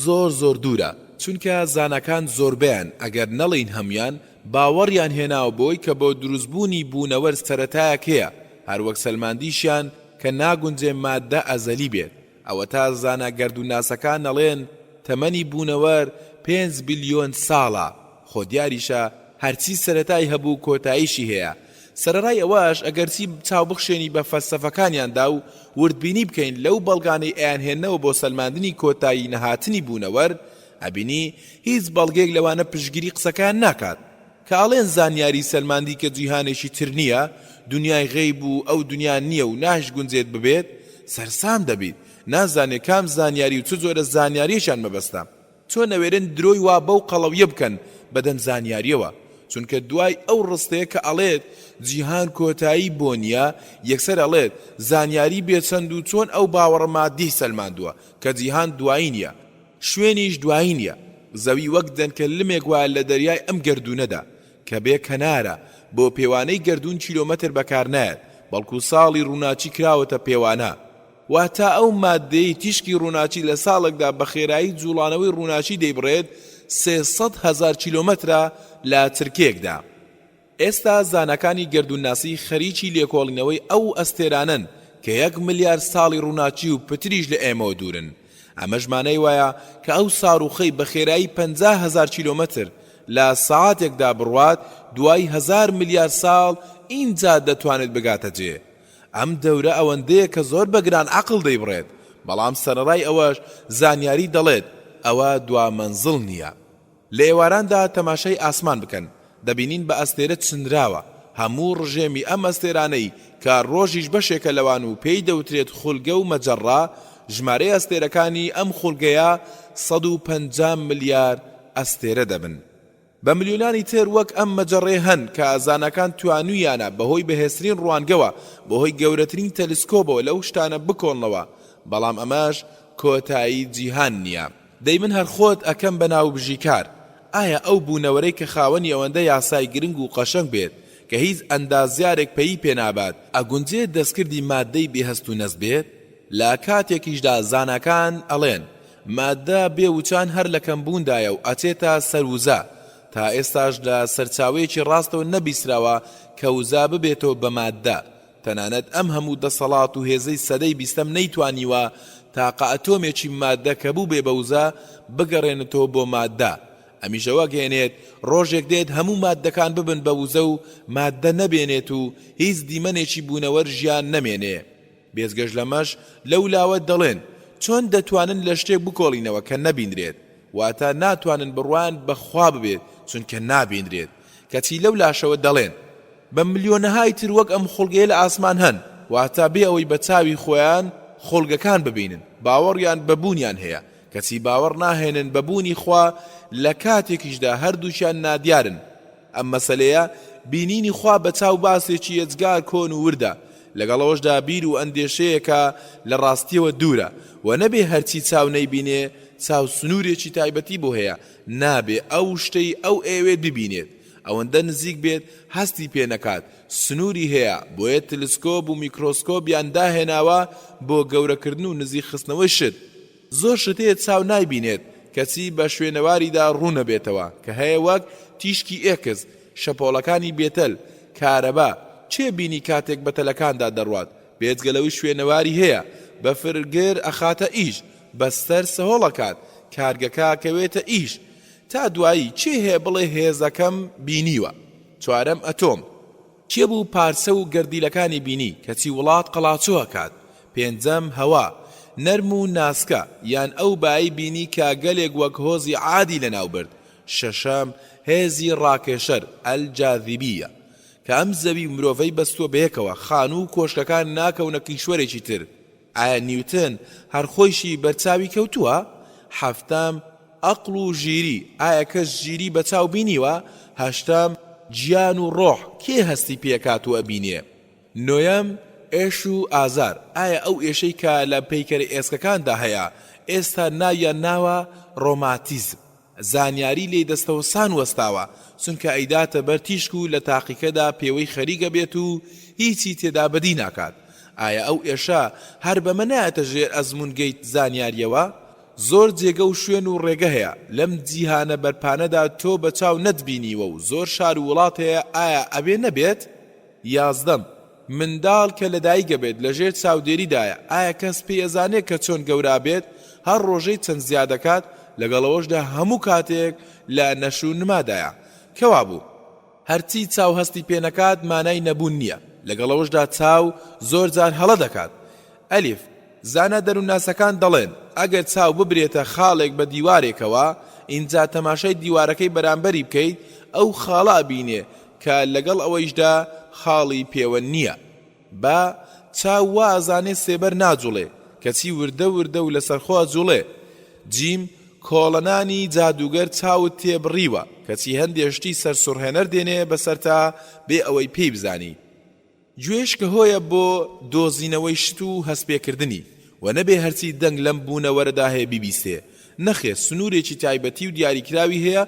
زۆر زۆر دوورە، چونکە زاناکان زۆربەیان، ئەگەر نەڵێین هەموویان، باوەڕیان هێناوە بەوەی کە بۆ دروستبوونی بوونەوەر سەرەتایەک هەیە، هەروەک سەلماندیشیان کە ناگونجێ ماددە ئەزەلی بێت، ئەوەتا زانا گەردوونناسەکان ئەڵێن تەمەنی بوونەوەر پێنج بلیۆن ساڵە، خۆ دیاریشە هەرچی سەرەتای هەبوو کۆتاییشی هەیە. سەرەڕای ئەوەش ئەگەرچی چاو بخشێنی بە فەلسەفەکانیاندا و وردبینی بکەین لەو بەڵگانەی ئەیانهێننەوە بۆ سەلماندنی کۆتایی نەهاتنی بوونەوەر، ئەبینی هیچ بەڵگەیەک لەوانە پشتگیری قسەکەیان ناکات. کە ئەڵێن زانیاری سەلماندی کە جیهانێکی تر نییە، دونیای غەیب و ئەو دونیا نییە و ناشگونجێت ببێت، سەرسام دەبیت، نازانێ کام زانیاری و چ جۆرە زانیارییەکیان مەبەستە. چۆن ئەوێرن درۆی وا بەو قەڵەویە بکەن بەدەم زانیاریەوە چونکە دوای ئەو ڕستەیە کە ئەڵێت جیهان کۆتایی بۆ نیە یەکسەر ئەڵێت زانیاری بێ چەند و چۆن ئەو باوەڕە مادیەی سەلماندوە کە جیهان دوایی نیە شوێنیش دوایی نیە زەوی وەک دەنکە لمێک وایە لە دەریای ئەم گەردونەدا کە بێ کەنارە بۆ پێوانەی گەردون کیلۆمەتر بەکارنایەت بەڵکو ساڵی ڕوناکی کراوەتە پێوانە واتە ئەو ماددەیەی تیشکی ڕووناکی لە ساڵێکدا بە خێرایی جووڵانەوەی ڕووناکی دەیبڕێت 300,000 کیلۆمەترە لە چرکەیەکدا. ئێستا زاناکانی گەردوونناسی خەریکی لێکۆڵینەوەی ئەو ئەستێرانەن کە یەک ملیار ساڵی ڕووناکی و پتریش لە ئێمەوە دوورن. ئەمەش مانای وایە کە ئەو ساروخەی بە خێرایی 50,000 کیلۆمەتر لە سەعاتێکدا بڕوات دوای هەزار ملیار ساڵ ئینجا دەتوانێت بگاتە جێ. ئەم دەورە ئەوەندەیە کە زۆر بە گران عەقڵ دەیبڕێت، بەڵام سەرەڕای ئەوەش زانیاری دەڵێت ئەوە دوا مەنزڵ نییە. لە ئێواراندا تەماشای ئاسمان بکەن، دەبینین بە ئەستێرە چنراوە، هەموو ڕژێمی ئەم ئەستێرانەی کە ڕۆژیش بەشێکە لەوان و پێی دەوترێت خولگە و مەجەڕە، ژمارەی ئەستێرەکانی ئەم خولگەیە 150 ملیار ئەستێرە دەبن. بە ملیۆنانی تر وەک ئەم مەجەڕەیە هەن کە زاناکان توانویانە بەهۆی بەهێزترین ڕوانگەوە، بەهۆی گەورەترین تەلسکۆبەوە لەو شتانە بکۆڵنەوە، بەڵام ئەمەش کۆتایی جیهان نییە. دەی من هەر خۆت ئەکەم بە ناوبژیکار، ئایا ئەو بوونەوەرەی کە خاوەنی ئەوەندە یاسای گرنگ و قەشەنگ بێت کە هیچ ئەندازیارێک پەیی پێ نابات، ئەگونجێت دەستکردی ماددەی بێ هەست و نەست بێت؟ لە کاتێکیشدا زاناکان ئەڵێن ماددە بێ وچان هەر لە کەمبووندایە و ئەچێتە سەر وزە، تا ئێستاش لە سەرچاوەیەکی ڕاستەوە نەبیستراوە کە وزە ببێتەوە بە ماددە، تەنانەت ئەم هەموو دەسەڵات و هێزەی سەدەی بیستەم نەیتوانیوە تاقە ئەتۆمێکی ماددە کە بووبێ بە وزە بگەڕێنێتەوە بۆ ماددە، ئەمیش ئەوە ئەگەیەنێت ڕۆژێک دێت هەموو ماددەکان ببن بە وزە و ماددە نەبێنێت و هیچ دیمەنێکی بوونەوەر ژیان نەمێنێ. بێجگەش لەمەش لەو لاوە دەڵێن چۆن دەتوانن لە شتێک بکۆڵینەوە کە نەبینرێت؟ واتە ناتوانن بڕوایان بە خوا ببێت چونکە نابینرێت. کەچی لەو لاشەوە دەڵێن بە ملیۆنەهای تر وەک ئەم خوڵگەیە لە ئاسمان هەن، واتە بێ ئەوەی بە چاوی خۆیان خوڵگەکان ببینن باوەڕیان بە بوونیان هەیە، کەچی باوەڕ ناهێنن بە بوونی خوا لە کاتێکیشدا هەردووکیان نادیارن. ئەم مەسەلەیە بینینی خوا بە چاو باسێکی یەجگار کۆن و وردە، لەگەڵ ئەوەشدا بیر و ئەندێشەیەکە لە ڕاستیەوە دوورە، وە نەبێ هەرچی چاو نەیبینێ، چاو سنوورێکی تایبەتی بۆ هەیە، نابێ ئەو شتەی ئەو ئەیەوێت ببینێت، ئەوەندە نزیک بێت هەستی پێ نەکات، سنووری هەیە، بۆیە تلسکۆب و میکرۆسکۆبیان داهێناوە بۆ گەورەکردن و نزیک خستنەوەی شت. زۆر شت هەیە چاو نایبینێت کەچی بە شوێنەواریدا ڕوونەبێتەوە کە هەیە وەک، تیشکی ئێکس، شەپۆڵەکانی بێتەل، کارەبا، کێ بینی کاتێک بە تەلەکاندا دەڕوات بێجگە لەوەی شوێنەواری هەیە، بەفر گر ئەخاتە ئیش، بەستەر سەهۆڵ ئەکات، کارگەکە ئەکەوێتە ئیش. تا دوایی کێ هەیە بڵێ هێزەکەم بینیوە؟ چوارەم ئەتۆم. کێ بوو پارچە و گەردیلەکانی بینی کەچی وڵات قەڵاچۆ ئەکات؟ پێنجەم، هەوا، نەرم و ناسکە، یان ئەو بایەی بینی کە گەلێک وەک هۆزی عادی لەناو برد. شەشەم، هێزی ڕاکێشەر، الجاذبیە، کە ئەم زەوی و مرۆڤەی بەستووە بەیەکەوە، خانوو و کۆشکەکان ناکەونە کیشوەرێکی تر. ئایا نیوتن هەر خۆیشی بەرچاوی کەوتووە؟ حەفتەم، ئەقڵ و ژیری، ئایا کەس ژیری بە چاو بینیوە؟ هەشتەم، گیان و ڕۆح، کێ هەستی پێکات و ئەبینێ؟ نۆیەم، ئێش و ئازار، ئایا ئەو ئێشەی کە لە پەیکەرە ئێسکەکاندا هەیە، ئێستا ناویان ناوە ڕۆماتیزم، زانیاری لێی دەستەوسان وەستاوە، چونکە ئەیداتە بەر تیشک و لە تاقیکەدا پێوەی خەریک ئەبێت و هیچی تێدا بەدی ناکات. ئایا ئەو ئێشە هەر بەمە نایەتە ژێر ئەزموونگەی زانیارییەوە؟ زۆر جێگە و شوێن و ڕێگە هەیە لەم جیهانە بەرپانەدا تۆ بە چاو نەتبینیوە و زۆر شار و وڵات هەیە ئایا ئەبێ نەبێت؟ یازدەم، منداڵ کە لەدایک ئەبێت لەژێر چاودێریدایە، ئایا کەس پێی ئەزانێ کە چۆن گەورە ئەبێت، هەر ڕۆژەی چەند زیاد ئەکات، لەگەڵ ئەوەشدا هەموو کاتێک لە نەش و نمادایە. کەوابوو، هەرچی چاو هەستی پێ نەکات مانای نەبوون نییە، لەگەڵ ئەوەشدا چاو زۆر جار هەڵە دەکات. ئەلیف، زانا دەروونناسەکان دەڵێن، ئەگەر چاو ببرێتە خاڵێک بە دیوارێکەوە، ئینجا تەماشای دیوارەکەی بەرامبەری بکەیت، ئەو خاڵە ئەبینێ کە لەگەڵ ئەوەیشدا خاڵی پێوە نییە. با، چاو وا ئەزانێ سێبەر ناجوڵێ، کەچی وردە وردە و لەسەرخۆ ئەجوڵێ. جیم، کۆڵەنانی جادووگەر چاوت تێ بڕیوە، کەچی هەندێ شتی سەرسوڕهێنەر دێنێ بەسەرتا بێ ئەوەی پێی بزانی. گوێش کە هۆیە بۆ دۆزینەوەی شت و هەستپێکردنی، وە نەبێ هەرچی دەنگ لەم بوونەوەرەدا هەیە بیبیستێ، نەخێر سنوورێکی تایبەتی و دیاریکراوی هەیە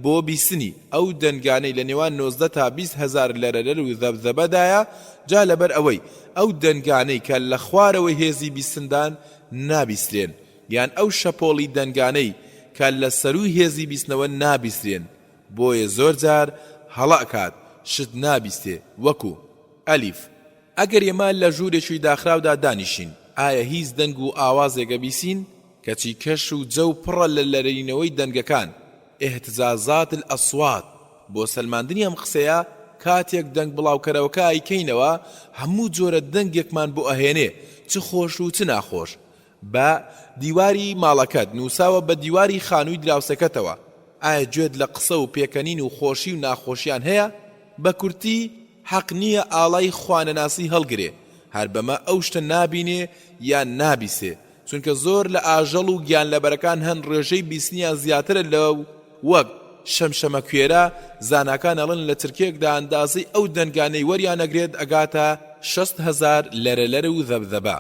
بۆ بیستنی، ئەو دەنگانەی لە نێوان 19 تا 20 هەزار لەرەلەر و ذەبذەبەدایە، جا لەبەر ئەوەی ئەو دەنگانەی کە لە خوارەوەی هێزی بیستندان نابیسترێن، یان ئەو شەپۆڵی دەنگانەی کە لە سەرووی هێزی بیستنەوەن نابیسترێن، بۆیە زۆر جار هەڵە ئەکات شت نابیستێ وەکو، ئەلیف، ئەگەر ئێمە لە ژوورێکی داخراودا دانیشین ئایا هیچ دەنگ و ئاوازێک ئەبیسین؟ کەچی کەش و جەو پڕە لە لەرینەوەی دەنگەکان، اهتزازات الاصوات، بۆ سەلماندنی ئەم قسەیە کاتێک دەنگ بڵاوکەرەوەکە ئەیکەینەوە هەموو جۆرە دەنگێکمان بۆ ئەهێنێ چ خۆش و چ ناخۆش بە دیواری ماڵەکەت نووساوە بە دیواری خانووی دراوسێکەتەوە، ئایا گوێت لە قسە و پێکەنین و خۆشی و ناخۆشیان هەیە؟ بە کورتی حەق نییە ئاڵای خوانەناسی هەڵگرێ، هەر بەمە ئەو شتە نابینێ یان نابیسێ، چونکە زۆر لە ئاژەڵ و گیانلەبەرەکان هەن ڕێژەی بیستنیان زیاترە لەو وەک، شەمشەمەکوێرە، زاناکان ئەڵێن لە چرکەیەکدا ئەندازەی ئەو دەنگانەی وەریانەگرێت ئەگاتە 60 هەزار لەرەلەرە و ذەبذەبە.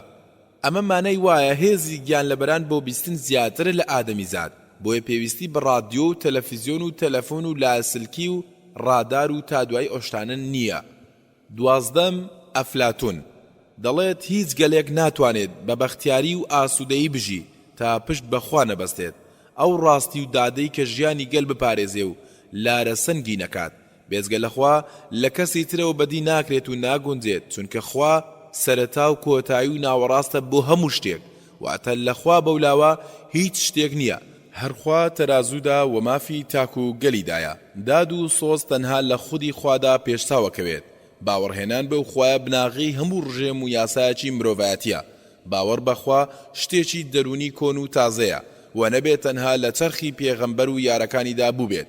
ئەمە مانای وایە هێزی گیانلەبەران بۆ بیستن زیاترە لە ئادەمیزاد، بۆیە پێویستی بە ڕادیۆ و تەلەفیزیۆن و تەلەفۆن و لاسلکی و ڕادار و تا دوایی ئەوشتانە نییە. دوازدەم، ئەفلاتون. دەڵێت هیچ گەلێک ناتوانێت بە بەختیاری و ئاسوودەیی بژی تا پشت بە خوا نەبەستێت، ئەو ڕاستی و دادەی کە ژیانی گەل بپارێزێ و لارە سەنگی نەکات، بێجگە لە خوا لە کەسی ترەوە بەدی ناکرێت و ناگونجێت، چونکە خوا سەرەتا و کۆتایی و ناوەڕاستە بۆ هەموو شتێک، واتە لە خوا بەولاوە هیچ شتێک نییە، هەر خوا تەرازوودا و مافی تاک و گەلی دایە، داد و سۆز تەنها لە خودی خوادا پێشچاو ئەکەوێت، باوەڕهێنان بەو خوایە بناغەی هەموو ڕژێم و یاسایەکی مرۆڤایەتیە، باوەڕ بە خوا شتێکی دەروونی کۆن و تازەیە و نەبێت تەنها لە چەرخی پێغەمبەر و یارەکانیدا بووبێت،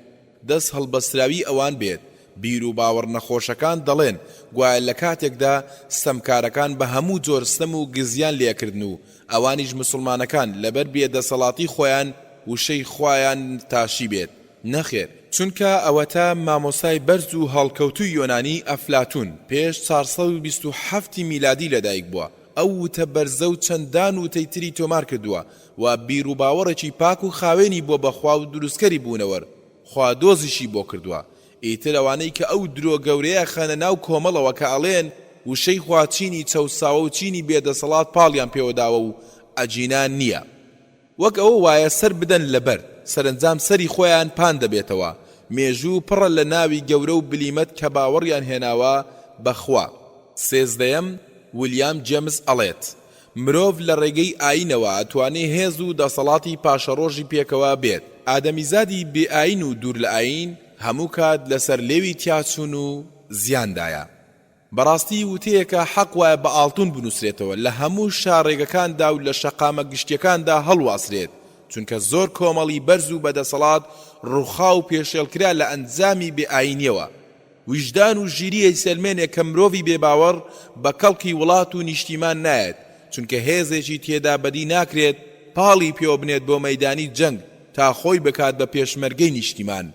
دەست هەڵبەستراوی ئەوان بێت، بیروباوەڕ نەخۆشەکان دەڵێن گوایە لە کاتێکدا ستەمکارەکان بە هەموو جۆر ستەم و گزیان لێکردن و ئەوانیش مسوڵمانەکان لەبەر بێ دەسەڵاتی خۆیان وشەی خوایان تاشیبێت، نەخێر، چونکە ئەوەتا مامۆستای بەرز و هەڵکەوتووی یۆنانی ئەفلاتون پێش 427 ی میلادی لەدایک بووە، ئەو وتە بەرزە و چەندان وتەی تری تۆمار کردووە و بیروباوەڕێکی پاک و خاوێنی بووە بە خوا و دروستکەری بوونەوەر، خوا دۆزیشی بۆ کردووە. ئیتر ئەوانەی کە ئەو درۆ گەورەیە خەنە ناو کۆمەڵەوە کە ئەڵێن وشەی خوا چینی چەوساوە و چینی بێ دەسەڵات پاڵیان پێوە داوە و ئەگینا نییە. وەک ئەوە وایە سەر بدەن لە بەرد، سەرەنجام سەری خۆیان پان دەبێتەوە، مێژوو پڕە لە ناوی گەورە و بلیمەت کە باوەڕیان هێناوە بە خوا. سێزدەیەم، ولیام جێمس ئەڵێت، مرۆڤ لە ڕێگەی ئایینەوە ئەتوانێ هێز و دەسەڵاتی پاشەڕۆژی پێکەوە بێت، ئادەمیزادی بێ ئایین و دوور لە ئایین هەموو کات لەسەر لێوی تیاچوون و زیاندایە. بەڕاستی وتەیەکە حەق وایە بە ئاڵتون بنوسرێتەوە لە هەموو شاڕێگەکاندا و لە شەقامە گشتیەکاندا هەڵواسرێت چونکە زۆر کۆمەڵی بەرز و بەدەسەڵات ڕوخا و پێشێڵکرا لە ئەنجامی بێ ئاینیەوە ویژدان و ژیری ئەیسەلمێنێ کە مرۆڤی بێ باوەڕ بە کەڵکی وڵات و نیشتیمان نایەت چونکە هێزێکی تێدا بەدی ناکرێت پاڵی پێوە بنێت بۆ مەیدانی جەنگ تا خۆی بکات بە پێشمەرگەی نیشتیمان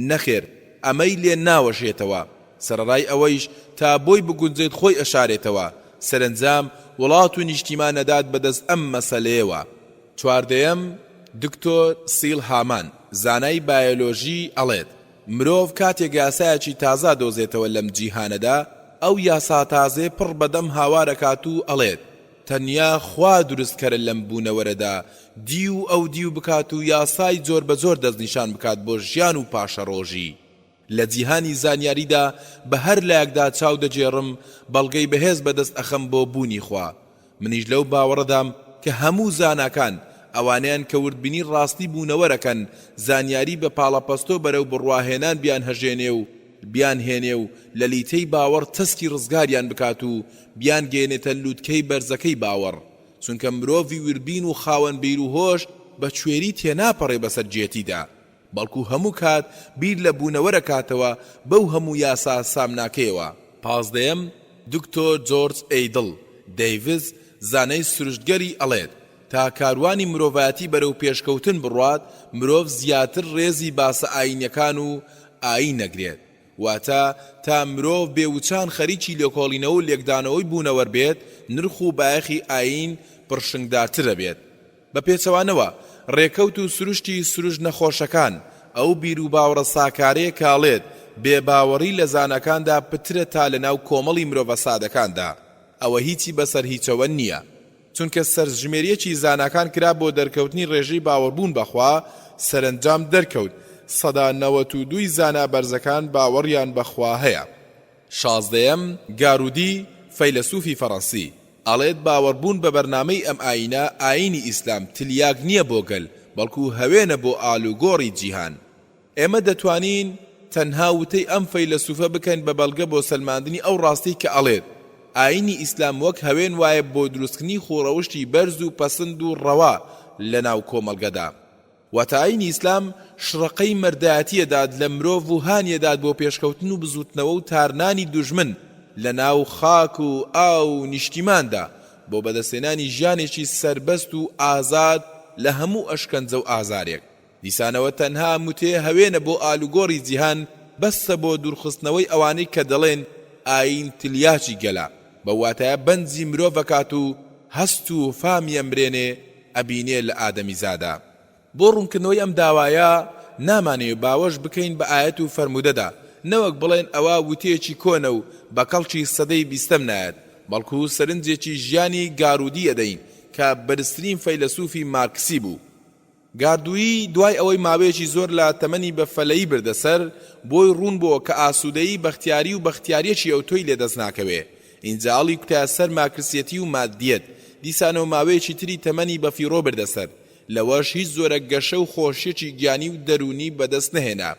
نەخێر ئەمەی لێ ناوەشێتەوە، سەرەڕای ئەوەیش تا بۆی بگونجێت خۆی ئەشارێتەوە، سەرەنجام وڵات و نیشتیمان ئەدات بەدەست ئەم مەسەلەیەوە. چواردەیەم، دکتۆر سیڵ هامان، زانای بایۆلۆژی ئەڵێت، مرۆڤ کاتێک یاسایەکی تازە ئەدۆزێتەوە لەم جیهانەدا، ئەو یاسا تازەیە پڕ بەدەم هاوار ئەکات و ئەڵێت، تەنیا خوا دروستکەرە لەم بوونەوەرەدا دیو و ئەودیو بکات و یاسای جۆربەجۆر دەستنیشان بکات بۆ ژیان و پاشەڕۆژی. لە جیهانی زانیاریدا بە هەر لایەکدا چاو دەگێڕم بەڵگەی بەهێز بەدەست ئەخەم بۆ بوونی خوا. منیش لەو باوەڕەدام کە هەموو زاناکان، ئەوانەیان کە وردبینی ڕاستی بوونەوەرەکەن، زانیاری بە پاڵەپەستۆ بەرەو بڕواهێنان بیانهەژێنێ و بیانهێنێ و لە لیتەی باوەڕ تەسکی ڕزگاریان بکات و بیانگەیەنێتە لوتکەی بەرزەکەی باوەڕ، چونکە مرۆڤی وردبین و خاوەن بیر و هۆش بە کوێری تێناپەڕێ بەسەر گێتیدا، بەڵکو هەموو کات بیر لە بوونەوەر ئەکاتەوە بەو هەموو یاسا سامناکەیەوە. پازدەیەم، دکتۆر جۆرج ئەیدڵ دەیڤز، زانای سروشتگەری ئەڵێت، تا کاروانی مرۆڤایەتی بەرەو پێشکەوتن بڕوات، مرۆڤ زیاتر ڕێزی باسە ئایینیەکان و ئایین ئەگرێت. واتە تا مرۆڤ بێ وچان خەریکی لێکۆڵینەوە و لێکدانەوەی بوونەوەر بێت، نرخ و بایەخی ئایین پڕشنگدارتر ئەبێت. بە پێچەوانەوە، ڕێکەوت و سروشتی سروشت نەخۆشەکان، ئەو بیروباوەڕە ساکارەیە کە ئەڵێت، بێ باوەڕی لە زاناکاندا پترە تا لەناو کۆمەڵی مرۆڤە سادەکاندا. ئەوە هیچی بەسەر هیچەوە نییە. چونکە سەرژمێرییەکی زاناکان کرا بۆ دەرکەوتنی ڕێژەی باوەڕبوون بە خوا، سەرەنجام دەرکەوت 92% ی زانا بەرزەکان باوەڕیان بە خوا هەیە. شازدەیەم، گارودی، فەیلەسوفی فەڕەنسی، ئەڵێت باوەڕبوون بە بەرنامەی ئەم ئایینە، ئایینی ئیسلام، تلیاک نییە بۆ گەل، بەڵکو هەوێنە بۆ ئالوگۆڕی جیهان. ئێمە دەتوانین تەنها وتەی ئەم فەیلەسوفە بکەین بە بەڵگە بۆ سەلماندنی ئەو ڕاستیەی کە ئەڵێت، ئایینی ئیسلام وەک هەوێن وایە بۆ دروستکردنی خووڕەوشتی بەرز و پەسند و ڕەوا لەناو کۆمەڵگەدا. واتە ئایینی ئیسلام شڕەقەی مەردایەتی ئەدات لە مرۆڤ و هانی ئەدات بۆ پێشکەوتن و بزووتنەوە و تارنانی دوژمن لەناو خاک و ئاو و نیشتیماندا بۆ بەدەستهێنانی ژیانێکی سەربەست و ئازاد لە هەموو ئەشکەنجە و ئازارێک. دیسانەوە تەنها متێ هەوێنە بۆ ئالوگۆڕی جیهان بەسە بۆ دوورخستنەوەی ئەوانەی کە دەڵێن ئایین تلیاکی گەلە بەو واتایە بەنجی مرۆڤ ئەکات و هەست و فامی ئەمرێنێ ئەبینێ لە ئادەمیزادا. بۆ ڕوونکردنەوەی ئەم داوایە نامانەوێ باوەش بکەین بە ئایەت و فەرموودەدا نەوەک بڵێن ئەوە وتەیەکی کۆنە و بە کەڵکی سەدەی بیستەم نایەت. بەڵکو سەرنجێکی ژیانی گارودی ئەدەین کە بەرزترین فەیلەسوفی مارکسی بوو. گاردویی دوای ئەوەی ماوەیەکی زۆر لە تەمەنی بە فەلەیی بردە سەر، بۆی ڕوون بۆوە کە ئاسوودەیی بەختیاری و بەختیارییەکی ئەوتۆی لێ دەست ناکەوێ. ئینجا هەڵی کوتایە سەر مارکسیەتی و ماددیەت. دیسانەوە ماوەیەکی تری تەمەنی بە فیڕۆ بردە سەر. لەوەش هیچ جۆرە گەشە و خۆشییەکی گیانی و دەروونی بە دەست نەهێنا.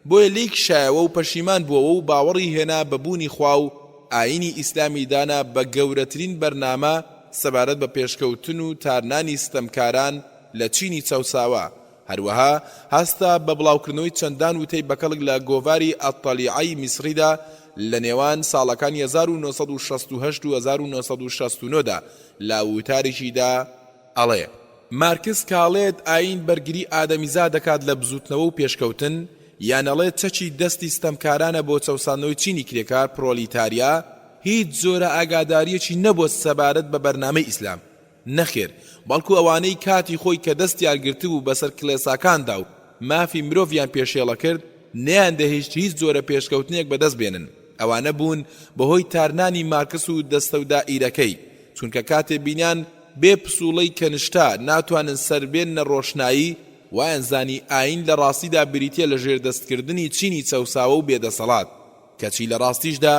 بۆیە لێی کشایەوە و پەشیمان بووەوە و باوەڕی هێنا بە بوونی خوا و ئایینی ئیسلامی دانا بە گەورەترین بەرنامە سەبارەت بە پێشکەوتن و تارنانی ستەمکاران لە چینی چەوساوە، هەروەها هەستا بە بڵاوکردنەوەی چەندان وتەی بەکەڵک لە گۆڤاری الطلیعە ی میسڕیدا لە نێوان ساڵەکانی 1968 و 1969 دا لە وتارێکیدا ئەڵێ، مارکس کە ئەڵێت ئایین بەرگری ئادەمیزاد دەکات لە بزووتنەوە و پێشکەوتن، یان ئەڵێت چەکی دەستی ستەمکارانە بۆ چەوساندنەوەی چینی کرێکار، پرۆلیتاریا، هیچ جۆرە ئاگادارییەکی نەبووە سەبارەت بە بەرنامەی ئیسلام. نەخێر، بەڵکو ئەوانەی کاتی خۆی کە دەستیان گرتبوو بەسەر کڵێساکاندا و مافی مرۆڤیان پێشێڵەکرد، نەیاندەهیشت هیچ جۆرە پێشکەوتنێک بەدەست بێنن. ئەوانە بوون بەهۆی تارنانی مارکس و دەستەودائیرەکەی، چونکە کاتێ بینیان بێ پسوڵەی کەنشتا ناتوانن سەربێننە ڕۆشنایی، وایان زانی ئایین لە ڕاستیدا بریتیە لە ژێردەستکردنی چینی چەوساوە و بێدەسەڵات، کەچی لە ڕاستیشدا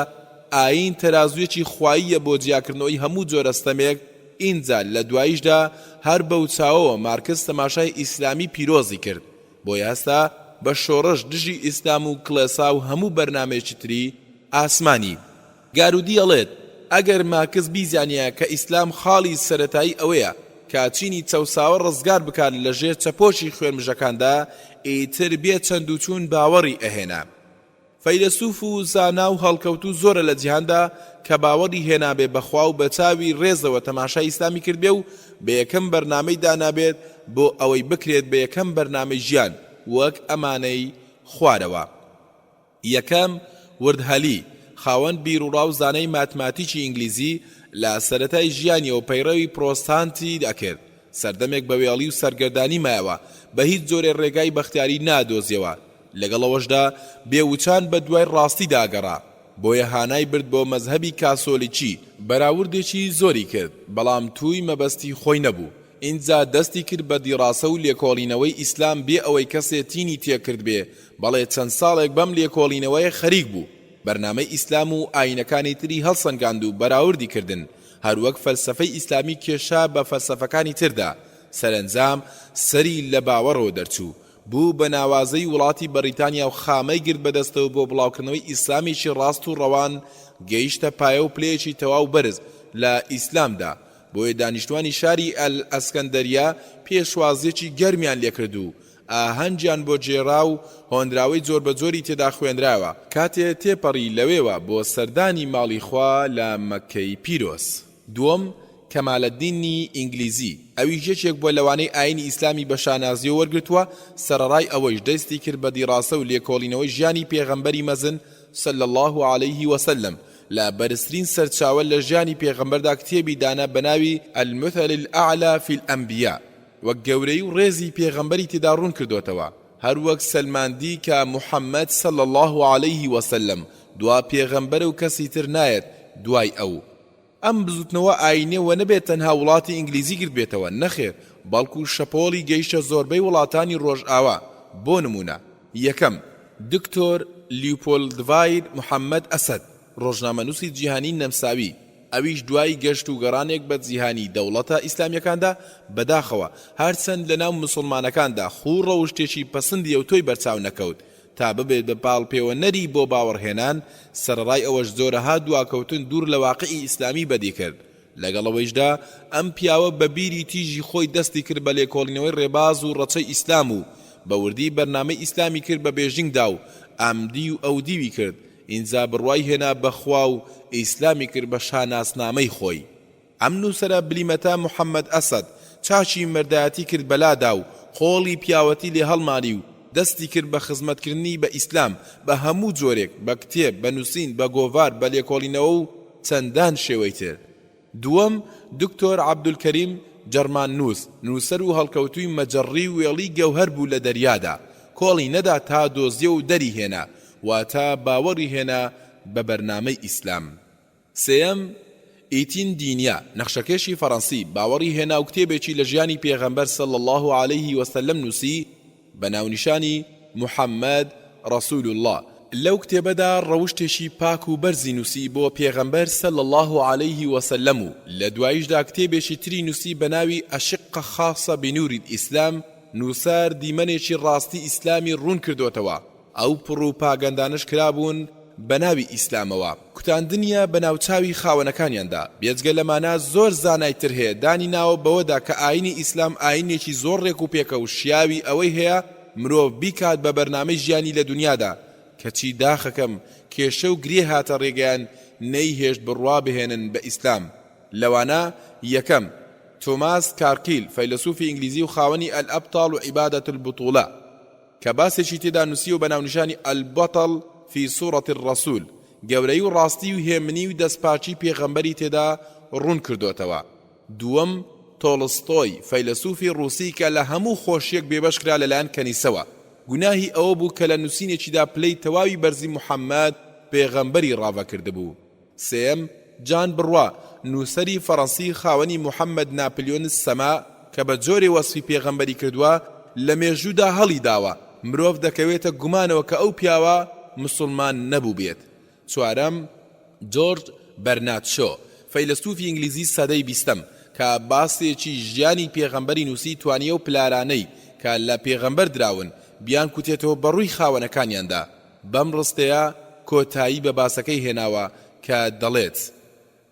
ئایین تەرازویەکی خواییە بۆ جیاکردنەوەی هەموو جۆرە ستەمێک، ئینجا لە دواییشدا هەر بەو چاوەوە مارکس تەماشای ئیسلامی پیرۆزی کرد، بۆیە هەستا بە شۆڕش دژی ئیسلام و کڵێسا و هەموو بەرنامەیەکی تری ئاسمانی. گارودی ئەڵێت، ئەگەر مارکس بیزانیایە کە ئیسلام خاڵی سەرەتایی ئەوەیە کە چینی چەوساوە ڕزگار بکات لە ژێر چەپۆکی خوێنمژەکاندا، ئیتر بێ چەند و چوون باوەڕی ئەهێنا. فەیلەسوف و زانا و هەڵکەوتوو زۆرە لە جیهاندا کە باوەڕی هێنابێ بە خوا و بە چاوی ڕێزەوە تەماشای ئیسلامی کردبێ و بە یەکەم بەرنامەی دانابێت بۆ ئەوەی بکرێت بە یەکەم بەرنامەی ژیان وەک ئەمانەی خوارەوە. یەکەم، وردهلی، خاوەن بیروڕا و زانای ماتماتیکی ئینگلیزی، لە سەرەتای ژیانیەوە پەیڕەوی پرۆستانتی ئەکرد، سەردەمێک بە وێڵی و سەرگەردانی مایەوە، بە هیچ جۆرێ ڕێگای بەختیاری نادۆزیەوە، لەگەڵ ئەوەشدا بێ وچان بە دوای ڕاستیدا ئەگەڕا، بۆیە هانای برد بۆ مەزهەبی کاسۆلیکی، بەراوردێکی زۆری کرد، بەڵام تووی مەبەستی خۆی نەبوو، ئینجا دەستی کرد بە دیڕاسە و لێکۆڵینەوەی ئیسلام بێ ئەوەی کەسێ تینی تێکردبێ، بەڵێ چەند ساڵێک بەم لێکۆڵینەوەیە خەریک بوو، بەرنامەی ئیسلام و ئایینەکانی تری هەڵسەنگاند و بەراوردی کردن، هەروەک فەلسەفەی ئیسلامی کێشا بە فەلسەفەکانی تردا، سەرەنجام سەری لە باوەڕەوە دەرچوو، بوو بە ناوازەی وڵاتی بەڕیتانیا و خامەی گرت بەدەستەوە بۆ بڵاوکردنەوەی ئیسلامێکی ڕاست و ڕەوان، گەیشتە پایە و پلەیەکی تەواو بەرز لە ئیسلامدا، بۆیە دانیشتوانی شاری ئەلئەسکەندەریە پێشوازیەکی گەرمیان لێکرد و ئاهەنگیان بۆ گێڕا و هۆنراوەی جۆربەجۆری تێدا خوێنرایەوە کاتێ تێپەڕی لەوێوە بۆ سەردانی ماڵی خوا لە مەککەی پیرۆز. دووەم، کەمالەدینی ئینگلیزی، ئەویش یەکێک بووە لەوانەی ئایینی ئیسلامی بە شانازیەوە وەرگرتووە، سەرەڕای ئەوەیش دەستی کرد بە دیڕاسە و لێکۆڵینەوەی ژیانی پێغەمبەری مەزن صلی اللە علیه وسلم، لە بەرزترین سەرچاوە لە ژیانی پێغەمبەردا کتێبی دانا بە ناوی، المثل الاعلی فی الانبیاء، وەک گەورەیی و ڕێزی پێغەمبەری تێدا ڕوون کردۆتەوە، هەروەک سەلماندی کە محمد صلی اللە علیه وسلم دوا پێغەمبەرە و کەسی تر نایەت دوای ئەو. ئەم بزوتنەوە ئاینیە وەنەبێت تەنها وڵاتی ئینگلیزی گرتبێتەوە، نەخێر بەڵکو شەپۆڵی گەیشتە زۆربەی وڵاتانی ڕۆژئاوا، بۆ نمونە، یەکەم، دکتۆر لیوپۆلدڤایر محەمەد ئەسەد، ڕۆژنامەنوسی جیهانی نەمساوی، ئەویش دوای گەشت و گەڕانێک بە جیهانی دەوڵەتە ئیسلامیەکاندا، بەداخەوە هەرچەند لەناو مسوڵمانەکاندا خوو ڕەوشتێکی پەسندی ئەوتۆی بەرچاو نەکەوت تا ببێت بە پاڵپێوەنەری بۆ باوەڕهێنان، سەرەڕای ئەوەش جۆرەها دواکەوتن دوور لە واقعی ئیسلامی بەدی کرد. لەگەڵ ئەوەیشدا ئەم پیاوە بە بیری تیژی خۆی دەستی کرد بە لێکۆڵینەوەی ڕێباز و ڕەچەی ئیسلام و بە وردی بەرنامەی ئیسلامی کرد بە بێژینگدا و ئەمدی و ئەودیوی کرد ئینجا بڕوای هێنا بە خوا و ئیسلامی کرد بە شانازنامەی خۆی. ئەم نووسەرە بلیمەتە محەمەد ئەسەد چاکی مەردایەتی کرد بەلادا و قۆڵی پیاوەتی لێ هەڵمالی و دەستی کرد بە خزمەتکردنی بە ئیسلام بە هەموو جۆرێک بە کتێب بە نووسین بە گۆڤار بە لێکۆڵینەوە و چەندان شێوەی تر. دووەم، دکتۆر عەبدولکەریم جەرماننووس، نووسەر و هەڵکەوتووی مەجەڕی و وێڵی گەوهەر بوو لە دەریادا، کۆڵی نەدا تا دۆزیەوە و دەری هێنا، واتە باوەڕی هێنا بە بەرنامەی ئیسلام. سێیەم، ئیتین دینیا، نەخشەکێشی فەڕەنسی، باوەڕی هێنا و کتێبێکی لە ژیانی پێغەمبەر صلی اللە علیه وسلم نووسی بە ناونیشانی، محمد رسول اللە، لەو کتێبەدا ڕەوشتێکی پاک و بەرزی نووسی بۆ پێغەمبەر صلی اللە علیه وسلم و لە دواییشدا کتێبێکی تری نووسی بە ناوی اشقە خاصە بنور الاسلام نووسەر دیمەنێکی ڕاستی ئیسلامی ڕوون کردۆتەوە ئەو پڕوپاگەندانەش کرابوون بە ناوی ئیسلامەوە کوتاندنیە بە ناوچاوی خاوەنەکانیاندا، بێجگە لەمانە زۆر زانای تر هەیە دانی ناوە بەوەدا کە ئاینی ئیسلام ئاینێکی زۆر ڕێک و پێکە و شیاوی ئەوەی هەیە مرۆڤ بیکات بە بەرنامەی ژیانی لە دونیادا کەچی داخەکەم کێشە و گرێ هاتە ڕێگەیان نەیهێشت بڕوا بهێنن بە ئیسلام لەوانە، یەکەم، تۆماس کارقیل فەیلەسوفی ئینگلیزی و خاوەنی الابطال و عبادە البطولە. کە باسێکی تێدا نووسیوە بە ناونیشانی البطل فی صورە الرسول، گەورەیی و ڕاستی و هێمنی و دەستپاکی پێغەمبەری تێدا ڕوون کردۆتەوە. دووەم، تۆڵستۆی، فەیلەسوفی ڕووسی کە لە هەموو خۆشییەک بێبەش کرا لەلایەن کەنیسەوە، گوناهی ئەوە بوو کە لە نووسینێکیدا پلەی تەواوی بەرزی محەممەد پێغەمبەری ڕاڤە کردبوو. سێیەم، جان بڕوا، نووسەری فەڕەنسی خاوەنی موحەممەد ناپلیۆن السما کە بە جۆرێ وەسفی پێغەمبەری کردووە لە مێژوودا هەڵی داوە، مرۆڤ دەکەوێتە گومانەوە کە ئەو پیاوە مسوڵمان نەبووبێت. چوارەم، جۆرج بەرناد شۆ، فەیلەسوفی ئینگلیزی سەدەی بیستەم، کە باسێکی ژیانی پێغەمبەری نووسی توانی ئەو پلارانەی کە لە پێغەمبەر دراون بیانکوتێتەوە بە ڕووی خاوەنەکانیاندا. بەم ڕستەیە کۆتایی بە باسەکەی هێناوە کە دەڵێت،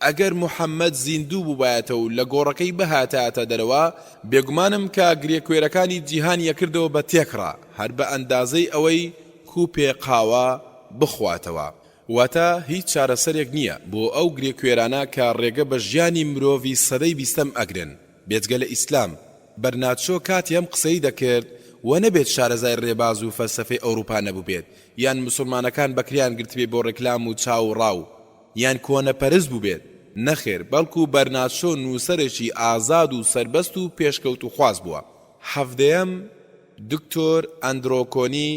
ئەگەر موحەممەد زیندوو بووبایەتە و لە گۆڕەکەی بهاتایەتە دەرەوە، بێگومانم کە گرێکوێرەکانی جیهانی ئەکردەوە بە تێکڕا، هەر بە ئەندازەی ئەوەی کوپێ قاوە بخواتەوە. واتە هیچ چارەسەرێک نییە بۆ ئەو گرێکوێرانە کە ڕێگە بە ژیانی مرۆڤی سەدەی بیستەم ئەگرن، بێجگە لە ئیسلام، بەرنادشۆ کاتێ ئەم قسەی دەکرد وە نەبێت شارەزای ڕێباز و فەلسەفەی ئەوروپا نەبوبێت یان مسوڵمانەکان بەکرێیان گرتبێ بۆ ڕێکلام و چاو و ڕاو یان کۆنەپەرست بوبێت نەخێر بەڵکو بەرنادشۆ نوسەرێکی ئازاد و سەربەست و پێشکەوتوخواز بوە. حەڤدەیەم، دکتۆر ئەندرۆ کۆنی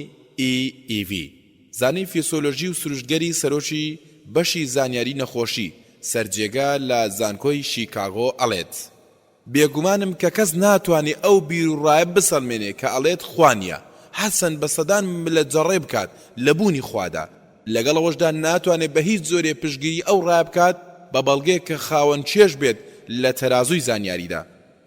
ئی ئیڤی زانای فیسۆلۆژی و سروشتگەری سەرۆکی بەشی زانیاری نەخۆشی سەرجێگا لە زانکۆی شیکاگۆ ئەڵێت، بێگومانم کە کەس ناتوانێ ئەو بیروڕایە بسەلمێنێ کە ئەڵێت خوا نییە، هەرچەند بە سەدان ملە جەڕێ بکات لە بوونی خوادا، لەگەڵ ئەوەشدا ناتوانێ بە هیچ جۆرێ پشتگیری ئەو ڕایە بکات بە بەڵگەیەک کە خاوەن چێژ بێت لە تەرازووی زانیاریدا.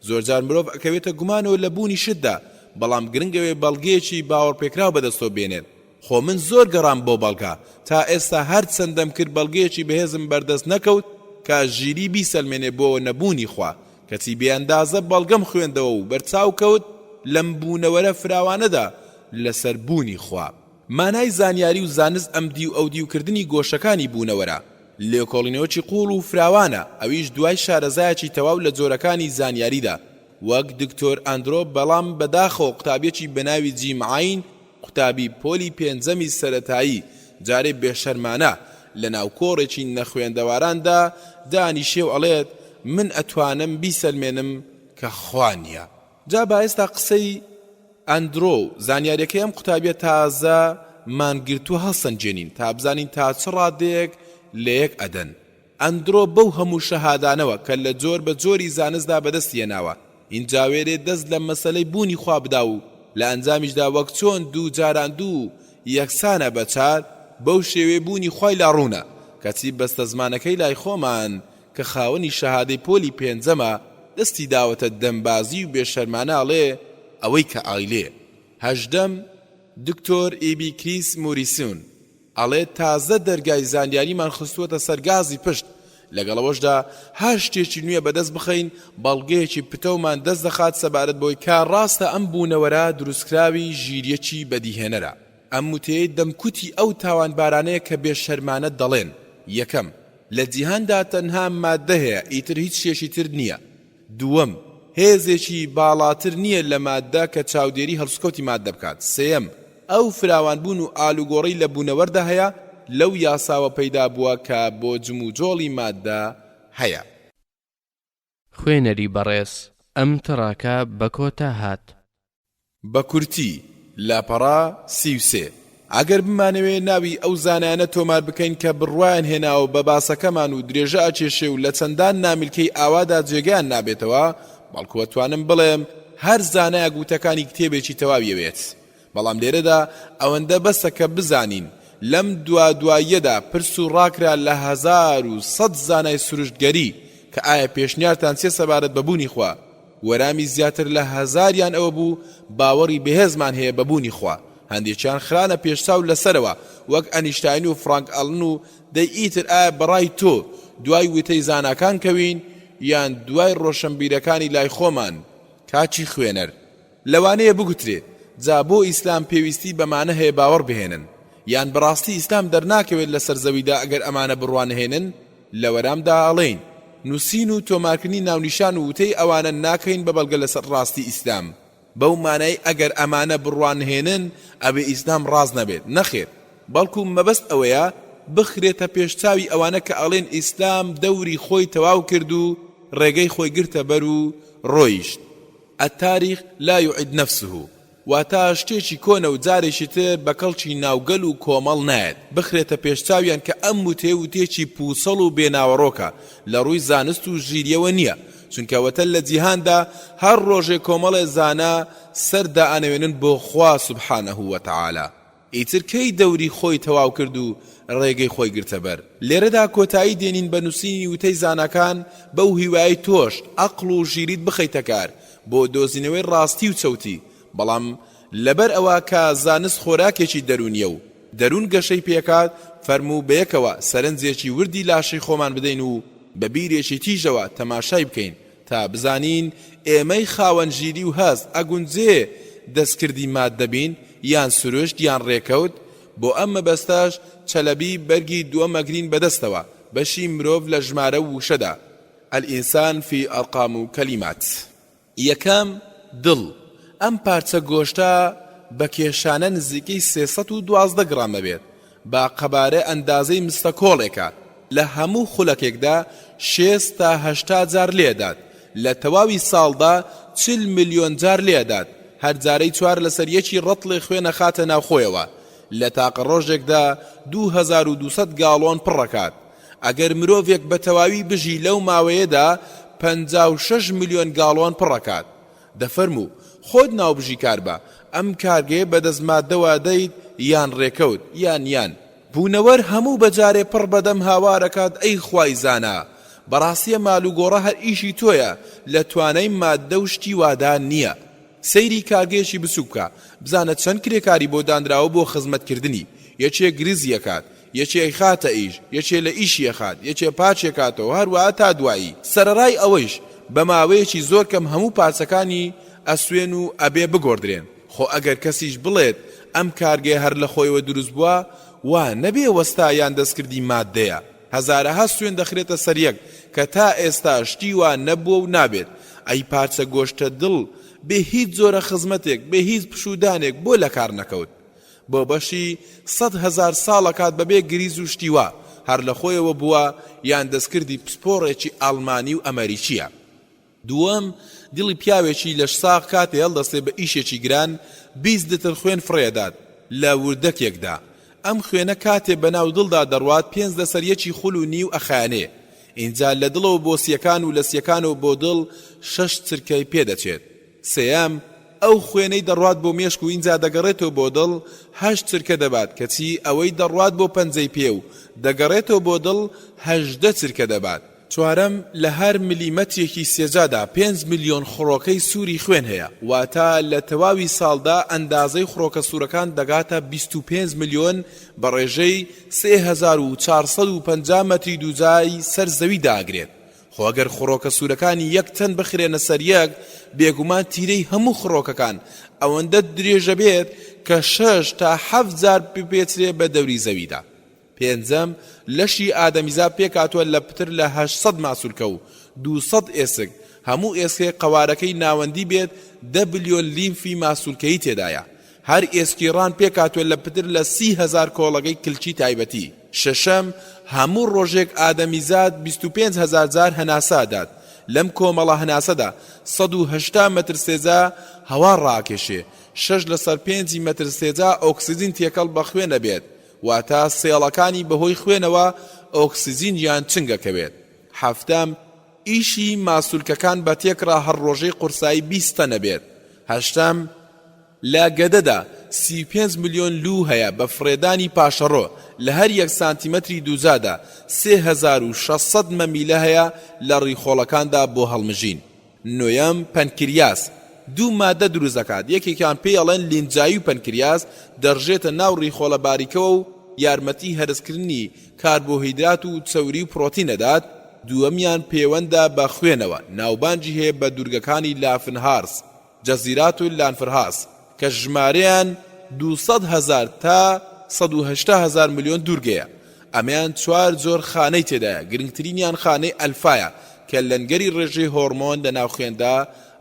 زۆرجار مرۆڤ ئەکەوێتە گومانەوە لە بوونی شتدا، بەڵام گرنگ ئەوەیە بەڵگەیەکی باوەڕپێکراو بەدەستەوە بێنێت. خۆ من زۆر گەڕام بۆ بەڵگە، تا ئێستا هەر چەندەم کرد بەڵگەیەکی بەهێزم بەردەست نەکەوت کە ژیری بیسەلمێنێ بۆ نەبوونی خوا، کەچی بێئەندازە بەڵگەم خوێندەوە و بەرچاو کەوت لەم بوونەوەرە فراوانەدا لەسەر بوونی خوا. مانای زانیاری و زانست ئەمدیو ئەودیو کردنی گۆشەکانی بوونەوەرە، لێکۆڵینەوەکی قووڵ و فراوانە، ئەویش دوای شارەزایەکی تەواو لە جۆرەکانی زانیاریدا وەک دکتۆر ئەندرۆ بەڵام بەداخەوە قوتابیەکی بەناوی جیم عەین قوتابی پۆلی پێنجەمی سەرەتایی جارێ بێشەرمانە لەناو کۆڕێکی نەخوێندەواراندا دانیشێ و ئەڵێت من ئەتوانم بیسەلمێنم کە خوا نیە. جا با ئێستا قسەی ئەندرۆ و زانیاریەکەی ئەم قوتابیە تازە مانگرتووە هەڵسەنگێنین تا بزانین تا چ ڕادەیەک لەیەک ئەدەن. ئەندرۆ بەو هەموو شەهادانەوە کە لە جۆر بە جۆری زانستدا بەدەستی هێناوە، ئینجا وێرێ دەست لە مەسەلەی بوونی خوا بدا و لە ئەنجامیشدا وەک چۆن دوو جاران دوو یەکسانە بە چار، بەو شێوەیە بوونی خوای لا ڕوونە، کەچی بەستەزمانەکەی لای خۆمان کە خاوەنی شەهادەی پۆلی پێنجەمە دەستی داوەتە دەمبازی و بێشەرمانە ئەڵێ ئەوەی کە ئایلێ هەژدەم، دکتۆر ئیبی کریس موریسون. ئەڵێت تازە دەرگای زانیاریمان خستووەتە سەر گازی پشت، لەگەڵ ئەوەشدا هەر شتێکی نوێ بەدەست بخەین بەڵگەیەکی پتەومان دەست دەخات سەبارەت بەوەی کە ڕاستە ئەم بوونەوەرە دروستکراوی ژیرییەکی بەدیهێنەرە. ئەم وتەیەی دەمکوتی ئەو تاوانبارانەیە کە بێ شەرمانە دەڵێن، یەکەم، لە جیهاندا تەنها ماددە هەیە ئیتر هیچ شتێکی تر نییە. دووەم، هێزێکی باڵاتر نییە لە ماددە کە چاودێری هەڵسوکەوتی ماددە بکات. سێیەم، ئەو فراوانبوون و ئالوگۆڕەی لە بوونەوەردا هەیە لەو یاساوە پەیدا بووە کە بۆ جموجۆڵی ماددە هەیە. خوێنەری بەڕێز ئەم تڕاکە بە کۆتا هات. بە کورتی، لاپەڕە 33. ئەگەر بمانەوێ ناوی ئەو زانایانە تۆمار بکەین کە بڕوایان هێناوە بە باسەکەمان و درێژە ئەکێشێ و لە چەندان نامیلکەی ئاوادا جێگەیان نابێتەوە، بەڵکو ئەتوانم بڵێم هەر زانایەک وتەکانی کتێبێکی تەواوی ئەوێت. بەڵام لێرەدا ئەوەندە بەسە کە بزانین لەم دوا دواییەدا پرس و ڕاکرا لە 1100 زانای سروشتگەری کە ئایا پێشنیارتان چیە سەبارەت بە بوونی خوا؟ وەرامی زیاتر لە هەزاریان ئەوە بوو باوەڕی بەهێزمان هەیە بە بوونی خوا، هەندێکیان خرانە پێشچاو لەسەرەوە وەک ئەنیشتاین و فڕانک ئەڵن و دەی ئیتر ئایا بەڕای تۆ دوای وتەی زاناکان کەوین یان دوای ڕۆشنبیرەکانی لای خۆمان کاکی خوێنەر؟ لەوانەیە بگوترێ جا بۆ ئیسلام پێویستی بەمانە هەیە باوەڕ بهێنن؟ یان بەڕاستی ئیسلام دەرناکەوێت لەسەر زەویدا ئەگەر ئەمانە بڕوا نەهێنن؟ لە وەرامدا ئەڵێین، نووسین و تۆمارکردنی ناونیشان و وتەی ئەوانە ناکەین بە بەڵگە لەسەر ڕاستی ئیسلام، بەو مانای ئەگەر ئەمانە بڕوا نەهێنن ئەبێ ئیسلام ڕاست نەبێت، نەخێر، بەڵکو مەبەست ئەوەیە بخرێتە پێش چاوی ئەوانە کە ئەڵێن ئیسلام دەوری خۆی تەواو کرد و ڕێگەی خۆی گرتە بەر و ڕۆیشت. التاریخ لا یعید نفسه، واتە شتێکی کۆنە و جارێکی تر بە کەڵکی ناوگەل و کۆمەڵ نایەت، بخرێتە پێش چاویان کە ئەم وتەیە وتەیەکی پووچەڵ و بێ ناوەڕۆکە، لە ڕووی زانست و ژیرییەوە نییە، چونکە ئەوەتە لە جیهاندا هەر ڕۆژێ کۆمەڵێ زانا سەر دائەنەوێنن بۆ خوا سبحانە وتعالی. ئیتر کەی دەوری خۆی تەواو کرد و ڕێگەی خۆی گرتە بەر؟ لێرەدا کۆتایی دێنین بە نووسینی وتەی زاناکان بەو هیوایەی تۆش ئەقڵ و ژیریت بخەیتە کار بۆ دۆزینەوەی ڕاستی و چەوتی، بەڵام لەبەر ئەوە کە زانست خۆراکێکی دەروونییە و دەروون گەشەی پێکات فەرموو بەیەکەوە سەرنجێکی وردی لاشەی خۆمان بدەین و بە بیرێکی تیژەوە تەماشای بکەین تا بزانین ئێمەی خاوەن ژیری و هەست ئەگونجێ دەستکردی ماددە بین یان سروشت یان ڕێکەوت، بۆ ئەم مەبەستەش چەلەبی بەرگی دووەم ئەگرین بەدەستەوە، بەشی مرۆڤ لە ژمارە و وشەدا، الانسان فی ارقام و کلمات. یەکەم، دڵ، ئەم پارچە گۆشتە بە کێشانە نزیکەی 312 گڕام ئەبێت، بە قەبارە ئەندازەی مستەکۆڵێکە، لە هەموو خولەکێکدا شێست تا 80 جار لێدات، لە تەواوی ساڵدا 40 ملیۆن جار لێدات، هەر جارەی چوار لەسەر یەکی ڕەتڵێ خوێن ئەخاتە ناو خۆیەوە، لە تاقە ڕۆژێکدا 2200 گاڵۆن پڕ ئەکات، ئەگەر مرۆڤێک بە تەواوی بژی لەو ماوەیەدا 56 ملیۆن گاڵۆن پڕ ئەکات. دەفەرموو، خۆت ناوبژیکار بە، ئەم کارگەیە بەدەست ماددەوە دەیت یان ڕێکەوت، یان یان. بوونەوەر هەموو بە جارێ پڕ بەدەم هاوار ئەکات ئەی خوای زانا، بەڕاستی ئەم ئالوگۆڕە هەر ئیشی تۆیە، لە توانای ماددە و شتی وادا نییە. سەیری کارگەیەکی بچووک بکە، بزانە چەند کرێکاری بۆ دانراوە بۆ خزمەتکردنی، یەکێ گرزی ئەکات، یەکێ ئەیخاتە ئیش، یەکێ لە ئیشی ئەخات، یەکێ پاکی ئەکاتەوە، هەروەها تا دوایی. سەرەڕای ئەوەیش بە ماوەیەکی زۆر کەم هەموو پارچەکانی ئەسوێن و ئەبێ بگۆڕدرێن. خۆ ئەگەر کەسیش بڵێت ئەم کارگەیە هەر لە خۆیەوە دروست بووە، وا نەبێ وەستا یان دەستکردی ماددەیە. هەزارەها سوێن دەخرێتە سەر یەک کە تا ئێستا شتی وا نەبووە و نابێت. ئەی پارچە گۆشتە دڵ بێ هیچ جۆرە خزمەتێک، بێ هیچ پشوودانێک بۆ لەکار نەکەوت؟ بۆ بەشی 100,000 ساڵ ئەکات بەبێ گریز و شتی وا، هەر لە خۆیەوە بووە یان دەستکردی پسپۆڕێکی ئەڵمانی و ئەمەریکییە. دووەم، دڵی پیاوێکی لەشساغ کاتێ هەڵدەستێ بە ئیشێکی گران، 20 لتر خوێن فڕێ ئەدات لە وردەکێکدا. ئەم خوێنە کاتێ بەناو دڵدا دەڕوات پێنج لەسەر یەکی خول و نیو ئەخایەنێ. ئینجا لە دڵەوە بۆ سیەکان و لە سیەکانەوە بۆ دڵ شەش چرکەی پێ دەچێت. سێیەم، ئەو خوێنەی دەڕوات بۆ مێشک و ئینجا دەگەڕێتەوە بۆ دڵ هەشت چرکە دەبات، کەچی ئەوەی دەڕوات بۆ پەنجەی پێ و دەگەڕێتەوە بۆ دڵ 18 چرکە دەبات. چوارەم، لە هەر ملیمەترێکی سێجادا پێنج ملیۆن خڕۆکەی سووری خوێن هەیە، واتە لە تەواوی ساڵدا ئەندازەی خڕۆکە سوورەکان دەگاتە 25 ملیۆن بە ڕێژەی 3450 مەتری دووجای سەر زەوی دائەگرێت. خۆ ئەگەر خڕۆکە سوورەکانی یەک تەن بخرێنە سەر یەک، بێگومان تیرەی هەموو خڕۆکەکان ئەوەندە درێژەبێت کە شەش تا حەفت جار بپێچرێ بە دەوری زەویدا. پێنجەم، لەشی ئادەمیزاد پێکهاتووە لە پتر لە 800 ماسولکە و 200 ئێسک، هەموو ئێسکێک قەوارەکەی ناوەندی بێت دە بلیۆن لیمفی ماسولکەیی تێدایە، هەر ئێسکی ڕان پێکهاتووە لە پتر لە 30 هەزار کۆڵەگەی کلکی تایبەتی. شەشەم، هەموو ڕۆژێک ئادەمیزاد 25 هەزار جار هەناسە ئەدات، لەم کۆمەڵە هەناسەدا 180 مەتر سێجا هەوا ڕائەکێشێ، شەش لەسەر پێنجی مەتر سێجا ئۆکسجین تێکەڵ بە خوێن ئەبێت، واتە سێڵەکانی بەهۆی خوێنەوە ئۆکسجینیان چنگ ئەکەوێت. حەفتەم، ئیشی ماسولکەکان بە تێکڕا هەر ڕۆژەی قورسایی 20 تەن ئەبێت. هەشتەم، لە گەدەدا 35 ملیۆن لوو هەیە بە فڕێدانی پاشەڕۆ لە هەر یەک سانتیمەتری دووجادا 3600 مەمیلە هەیە لە ڕیخۆڵەکاندا بۆ هەڵمژین. نۆیەم، پەنکریاس دوو ماددە دروست دەکات، یەکێکیان پێی ئەڵێن لینجاوی پەنکریاس، دەڕژێتە ناو ڕیخۆڵە باریکەوە و یارمەتی هەرسکردنی کاربۆهیدرات و چەوری و پڕۆتین ئەدات، دووەمیان پێوەندە بە خوێنەوە، ناوبانگی هەیە بە دوورگەکانی لافنهارس، جزیرات اللانفرهاس، کە ژمارەیان 200 هەزار تا 180 هەزار ملیۆن دوورگەیە. ئەمەیان چوار جۆر خانەی تێدایە، گرنگترینیان خانەی ئەلفایە کە لەنگەری ڕێژەی هۆڕمۆن لەناو خوێندا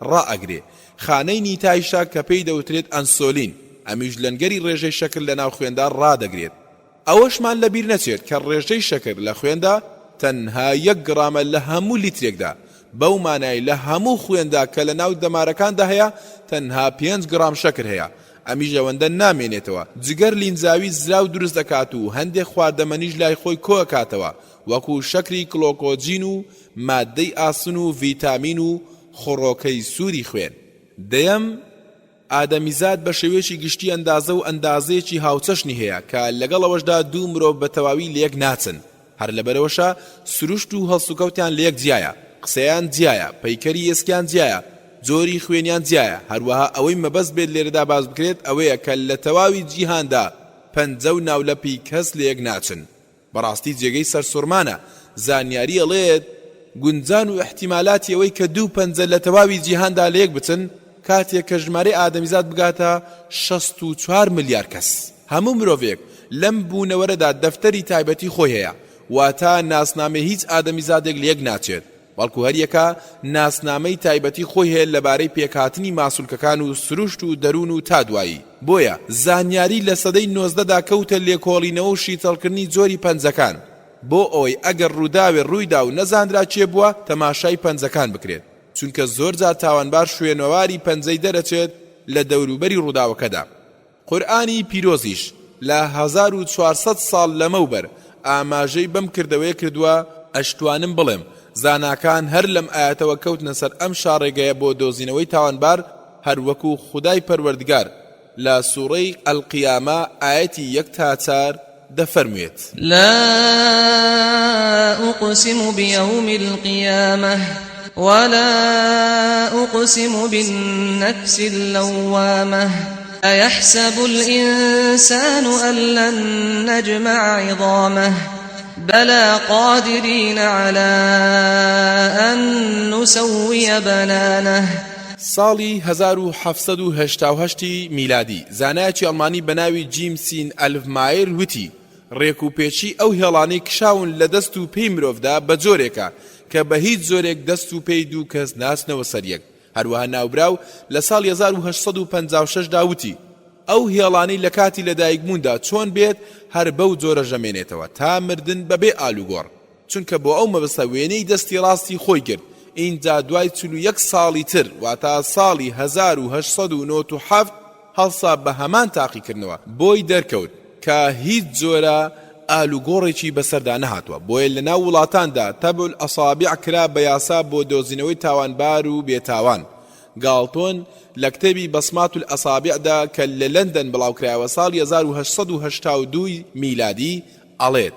ڕائەگرێ، خانەی نیتایشە کە پێی دەوترێت ئەنسۆلین، ئەمیش لەنگەری ڕێژەی شەکر لەناو خوێندا ڕادەگرێت. ئەوەشمان لەبیر نەچێت کە ڕێژەی شەکر لە خوێندا تەنها یەک گڕامە لە هەموو لیترێکدا، بەو مانای لە هەموو خوێندا کە لە ناو دەمارەکاندا هەیە تەنها پێنج گڕام شەکر هەیە، ئەمیش ئەوەندە نامێنێتەوە، جگەر لینجاوی زراو دروست دەکات و هەندێک خواردەمەنیش لای خۆی کۆئەکاتەوە وەکو شەکری کڵۆکۆجین و ماددەی ئاسن و ڤیتامین و خڕۆکەی سووری خوێن. دەیەم، ئادەمیزاد بە شێوەیەکی گشتی ئەندازە و ئەندازەیەکی هاوچەشنی هەیە کە لەگەڵ ئەوەشدا دوو مرۆڤ بە تەواوی لەیەک ناچن، هەر لەبەرئەوەشە سروشت و هەڵسوکەوتیان لەیەک جیایە، قسەیان جیایە، پەیکەری ئێسکیان جیایە، جۆری خوێنیان جیایە، هەروەها ئەوەی مەبەست بێت لێرەدا باس بکرێت ئەوەیە کە لە تەواوی جیهاندا پەنجە و ناولەپی کەس لەیەک ناچن. بەڕاستی جێگەی سەرسوڕمانە، زانیاری ئەڵێت، گونجان و ئیحتیمالاتی ئەوەی کە دوو پەنجە لە تەواوی جیهاندا لەیەک بچن کاتێک کە ژمارەی ئادەمیزاد بگاتە 64 ملیار کەس. هەموو مرۆڤێک لەم بوونەوەرەدا دەفتەری تایبەتی خۆی هەیە، واتە ناسنامەی هیچ ئادەمیزادێک لەیەک ناچێت، بەڵکو هەریەکە ناسنامەی تایبەتی خۆی هەیە لەبارەی پێکهاتنی ماسولکەکان و سروشت و دەروون و تا دوایی. بۆیە زانیاری لە سەدەی نۆزدەدا کەوتە لێکۆڵینەوە و شیتەڵکردنی جۆری پەنجەکان، بۆ ئەوەی ئەگەر ڕووداوێ ڕوویدا و نەزانرا کێ بووە تەماشای پەنجەکان بکرێت، چونکە زۆرجار تاوانبار شوێنەواری پەنجەی دەرەچێت لە دەوروبەری ڕووداوەکەدا. قورئانی پیرۆزیش لە 1400 ساڵ لەمەوبەر ئاماژەی بەم کردەوەیە کردووە، ئەشتوانم بڵێم زاناکان هەر لەم ئایەتەوە کەوتنە سەر ئەم شاڕێگەیە بۆ دۆزینەوەی تاوانبار هەروەکو خودای پەروەردگار لە سوڕەی، القیامە، ئایەتی یەک تا چار دەفەرموێت. لا أقسم بيوم القيامة ولا أقسم بالنفس اللوامة أيحسب الإنسان أن لن نجمع عظامه بلى قادرین علی ان نسوی بنانه. ساڵی 1788 ی میلادی، زانایەکی ئەڵمانی بە ناوی جیم سین ئەلف مایر وتی، ڕێکوپێکی ئەو هێڵانەی کشاون لە دەست و پێی مرۆڤدا بە جۆرێکە کە بە هیچ جۆرێک دەست و پێی دوو کەس ناچنەوە سەر یەک. هەروەها ناوبراو لە ساڵی 1856 دا وتی، ئەو هێڵانەی لە کاتی لەدایکبووندا چۆن بێت هەر بەو جۆرەش دەمێنێتەوە تا مردن بەبێ ئالوگۆڕ، چونکە بۆ ئەو مەبەستە وێنەی دەستی ڕاستی خۆی گرت، ئینجا دوای 41 ساڵی تر واتە ساڵی 1897 هەڵسا بە هەمان تاقیکردنەوە، بۆی دەرکەوت کە هیچ جۆرە ئالوگۆڕێکی بەسەردا نەهاتووە، بۆیە لەناو وڵاتاندا طبع الاصابع کرا بە یاسا بۆ دۆزینەوەی تاوانبار و بێتاوان. گاڵتۆن لە کتێبی بصمات الاصابع دا کە لە لەندەن بڵاوکرایەوە ساڵی 1882 میلادی ئەڵێت،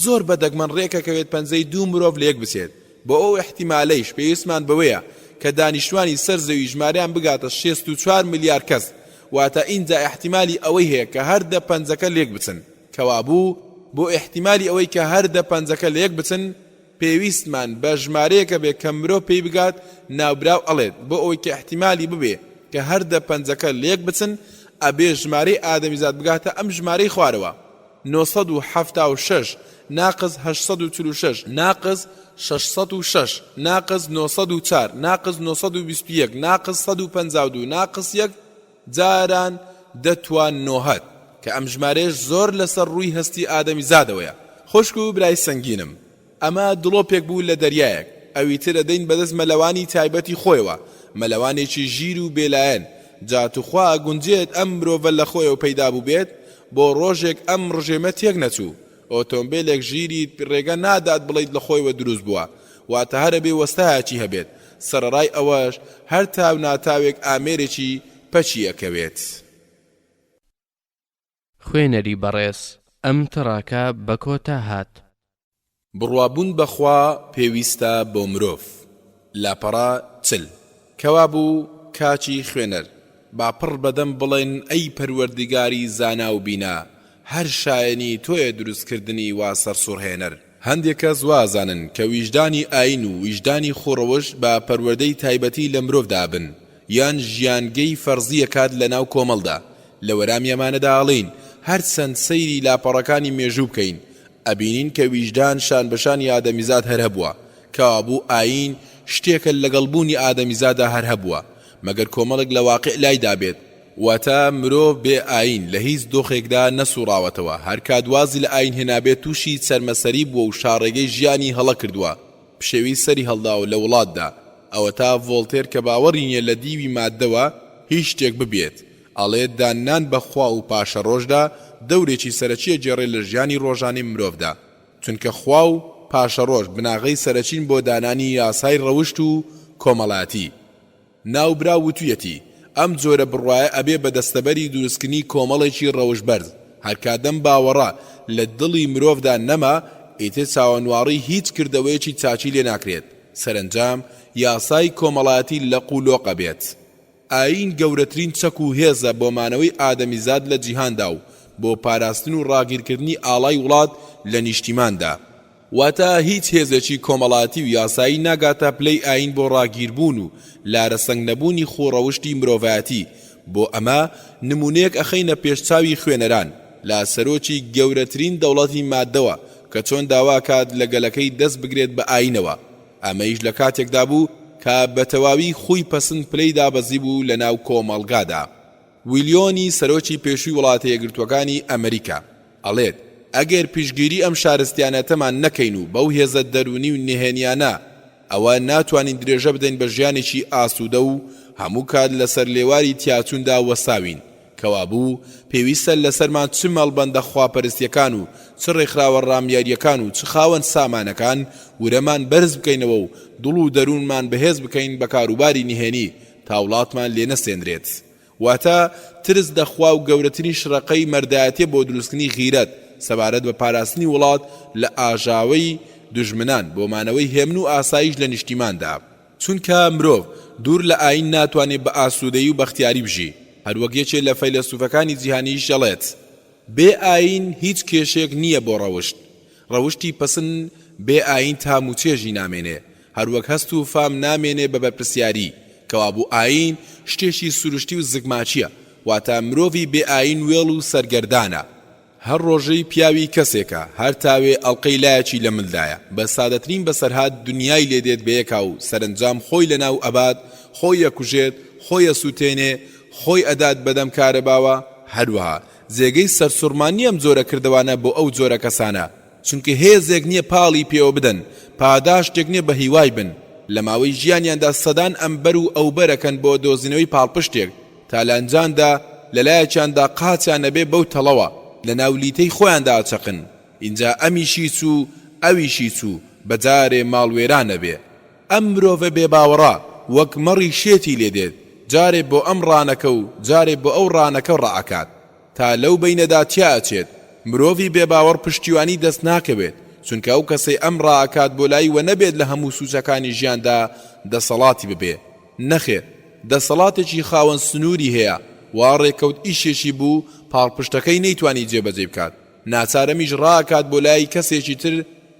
زۆر بە دەگمەن ڕێکەکەوێت پەنجەی دوو مرۆڤ لەیەک بچێت، بۆ ئەو ئیحتیمالەیش پێویستمان بەوەیە کە دانیشتوانی سەر زەوی ژمارەیان بگاتە 64 ملیار کەس، واتە ئینجا ئیحتیمالی ئەوەی هەیە کە هەر دە پەنجەکە لێک بچن، کەوابوو بۆ ئیحتیمالی ئەوەی کە هەر دە پەنجەکە لەیەک بچن پێویستمان بە ژمارەیەکە بێ کە مرۆ پێی بگات، ناوبراو ئەڵێت بۆ ئەوەی کە ئیحتیمالی ببێ کە هەر دە پەنجەکە لەیەک بچن ئەبێ ژمارەی ئادەمیزاد بگاتە ئەم ژمارەی خوارەوە، 976 ناقس 846 ناقس 606 ناقس 904 ناقس 921 ناقس 152 ناقس یەک جاران دەتوان نۆهەت، کە ئەم ژمارەیەش زۆر لەسەر ڕووی هەستی ئادەمیزادەوەیە. خوشک و برای سەنگینم، ئەمە دڵۆپێک بوو لە دەریایەک، ئەوی تر ئەدەین بەدەست مەلەوانی تایبەتی خۆیەوە، مەلەوانێکی ژیر و بێلایەن. جا توخوا ئەگونجێت ئەم مرۆڤە لە خۆیەوە پەیدا بووبێت؟ بۆ ڕۆژێک ئەم ڕژێمە تێک نەچوو. ئۆتۆمبێلێک ژیریت ڕێگە نادات بڵێیت لە خۆیەوە دروست بووە. واتە هەر ئەبێ وەستایەکی هەبێت. سەرەڕای ئەوەش هەر تاو ناتاوێک ئامێرێکی پەکی ئەکەوێت. خوێنەری بەڕێز ئەم تڕاکە بە کۆتا هات. بڕوابوون بە خوا پێویستە بۆ مرۆڤ. لاپەڕە 40. کەوابوو کاکی خوێنەر با پڕ بەدەم بڵێن ئەی پەروەردیگاری زانا و بینا هەر شایەنی تۆیە دروستکردنی وا سەرسوڕهێنەر. هەندێک کەس وا ئەزانن کە ویژدانی ئایین و ویژدانی خووڕەوشت بە پەروەردەی تایبەتی لە مرۆڤدا ئەبن یان ژیانگەی فەرزی ئەکات لە ناو کۆمەڵدا، لە وەرامی ئەمانەدا ئەڵێین هەر چەند سەیری لاپەڕەکانی مێژوو بکەین ئەبینین کە ویژدان شان بە شانی ئادەمیزاد هەر هەبووە، کەوابوو ئایین شتێکە لەگەڵ بوونی ئادەمیزادا هەر هەبووە مەگەر کۆمەڵێک لە واقیع لایدابێت، واتە مرۆڤ بێ ئایین لە هیچ دۆخێکدا نەسوڕاوەتەوە، هەرکات وازی لە ئایین هێنابێت تووشی چەرمەسەری بووە و شاڕێگەی ژیانی هەڵە کردووە، پشێوی سەری هەڵداوە لە وڵاتدا، ئەوەتا ڤۆڵتێر کە باوەڕی نیە لە دیوی ماددەوە هیچ شتێک ببێت، ئەڵێ داننان بە خوا و پاشەڕۆژدا دەورێکی سەرەکی ئەگێڕێ لە ژیانی ڕۆژانەی مرۆڤدا، چونکە خوا و پاشەڕۆژ بناغەی سەرەکین بۆ دانانی یاسای ڕەوشت و کۆمەڵایەتی. ناوبراو وتویەتی، ئەم جۆرە بڕوایە ئەبێ بە دەستەبەری دروستکردنی کۆمەڵێکی ڕەوشت بەرز، هەرکات ئەم باوەڕە لە دڵی مرۆڤدا نەما، ئیتر چاوەنواڕی هیچ کردەوەیەکی چاکی لێ ناکرێت، سەرەنجام یاسای کۆمەڵایەتی لەق و لۆق ئەبێت. ئایین گەورەترین چەک و هێزە بۆ مانەوەی ئادەمیزاد لە جیهاندا و بۆ پاراستن و ڕاگیرکردنی ئاڵای وڵات لە نیشتیماندا. واتە هیچ هێزێکی کۆمەڵایەتی و یاسایی ناگاتە پلەی ئایین بۆ ڕاگیربوون و لارەسەنگ نەبوونی خووڕەوشتی مرۆڤایەتی، بۆ ئەمە نموونەیەک ئەخەینە پێش چاوی خوێنەران لە سەرۆکی گەورەترین دەوڵەتی مادەوە کە چۆن داواکات لە گەلەکەی دەست بگرێت بە ئایینەوە، ئەمەیش لە کاتێکدا بوو کە بەتەواوی خووی پەسند پلەی دابەزیبوو لەناو کۆمەڵگادا. ویلیۆنی سەرۆکی پێشووی وڵاتە یەکگرتووەکانی ئەمریکا ئەڵێت، ئەگەر پشتگیری ئەم شارستیانەتەمان نەکەین و بەو هێزە دەروونی و نهێنیانە ئەوە ناتوانین درێژە بدەین بە ژیانێکی ئاسوودە و هەموو کات لەسەر لێواری تیاچووندا وەستاوین کەوابوو پێویستە لەسەرمان چ مەڵبەندە خواپەرستیەکان و چ ڕێکخراوە ڕامیاریەکان و چ خاوەن سامانەکان ورەمان بەرز بکەینەوە و دڵ و دەروونمان بەهێز بکەین بە کاروباری نهێنی تا وڵاتمان لێ نەستێنرێت. واتە، ترس لە خوا و گەورەترین شرەقەی مەردایەتیە بۆ دروستکردنی غیرەت سەبارەت بە پاراستنی وڵات لە ئاژاوەی دوژمنان بۆ مانەوەی هێمن و ئاسایش لە نیشتیماندا. چونکە مرۆڤ دوور لە ئایین ناتوانێ بە ئاسوودەیی و بەختیاری بژی، هەروەک یەکێ لە فەیلەسوفەکانی جیهانیش دەڵێت، بێ ئایین هیچ کێشەیەک نییە بۆ ڕەوشت، ڕەوشتی پەسن بێ ئایین تام و چێژی نامێنێ، هەروەک هەست و فام نامێنێ بە بەرپرسیاری، کەوابوو ئایین شتێکی سروشتی و زگماکییە، واتە مرۆڤی بێ ئایین وێڵ و سەرگەردانە. هەر ڕۆژەی پیاوی کەسێکە، هەر تاوێ ئەڵقەی لایەکی لە ملدایە، بە سادەترین بەسەرهات دنیای لێ دێت بەیەکا و سەرەنجام خۆی لەناو ئەبات، خۆی ئەکوژێت، خۆی ئەسوتێنێ، خۆی ئەدات بەدەم کارەباوە، هەروەها جێگەی سەرسوڕمان نیە ئەم جۆرە کردەوانە بۆ ئەو جۆرە کەسانە، چونکە هێزێک نیە پاڵی پێوە بدەن، پاداشتێک نیە بە هیوای بن، لە ماوەی ژیانیاندا سەدان ئەمبەر و ئەوبەر ئەکەن بۆ دۆزینەوەی پاڵپشتێک، تا لە ئەنجامدا لە لایەکیاندا قاچیان ئەبێ بەو تەڵەوە، لە ناو لیتەی خۆیاندا ئەچەقن، ئینجا ئەمیشی چوو ئەویشی چوو، بە جارێ ماڵ وێران ئەبێ. ئەم مرۆڤە بێ باوەڕە وەک مەڕی شێتی لێ دێت، جارێ بۆ ئەم ڕانەکە و جارێ بۆ ئەو ڕانەکە ڕائەکات، تا لەو بەینەدا تیا ئەچێت، مرۆڤی بێ باوەڕ پشتیوانی دەست ناکەوێت، چونکە ئەو کەسەی ئەم ڕائەکات بۆ لای وە نەبێت لە هەموو سوچەکانی ژیاندا دەسەڵاتی ببێ، نەخێر دەسەڵاتێکی خاوەن سنوری هەیە، وا ڕێکەوت ئیشێکی بوو پاڵپشتەکەی نەیتوانی جێبەجێی بکات، ناچار ئەمیش ڕائەکات بۆ لای کەسێکی تر،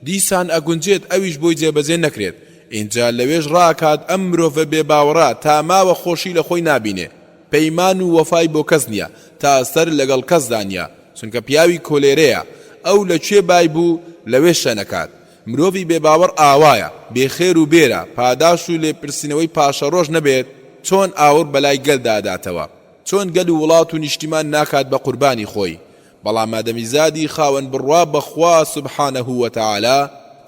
دیسان ئەگونجێت ئەویش بۆی جێبەجێ نەکرێت، ئینجا لەوێش ڕائەکات ئەم مرۆڤە بێ باوەڕە تا ماوە خۆشی لە خۆی نابینێ، پەیمان و وەفای بۆ کەس نیە، تا سەر لەگەڵ کەسدا نیە، چونکە پیاوی کۆلێرەیە، ئەو لە کوێ بای بوو لەوێ شەنەکات. مرۆڤی بێ باوەڕ ئاوایە، بێ خێر و بێرە، پاداش و لێپرسینەوەی پاشەڕۆژ نەبێت، چۆن ئاوڕ بەلای گەلدا ئەداتەوە؟ چۆن گەل و وڵات و نیشتیمان ناکات بە قوربانی خۆی؟ بەڵام ئادەمیزادی خاوەن بڕوا بە خوا سبحانە وتعالی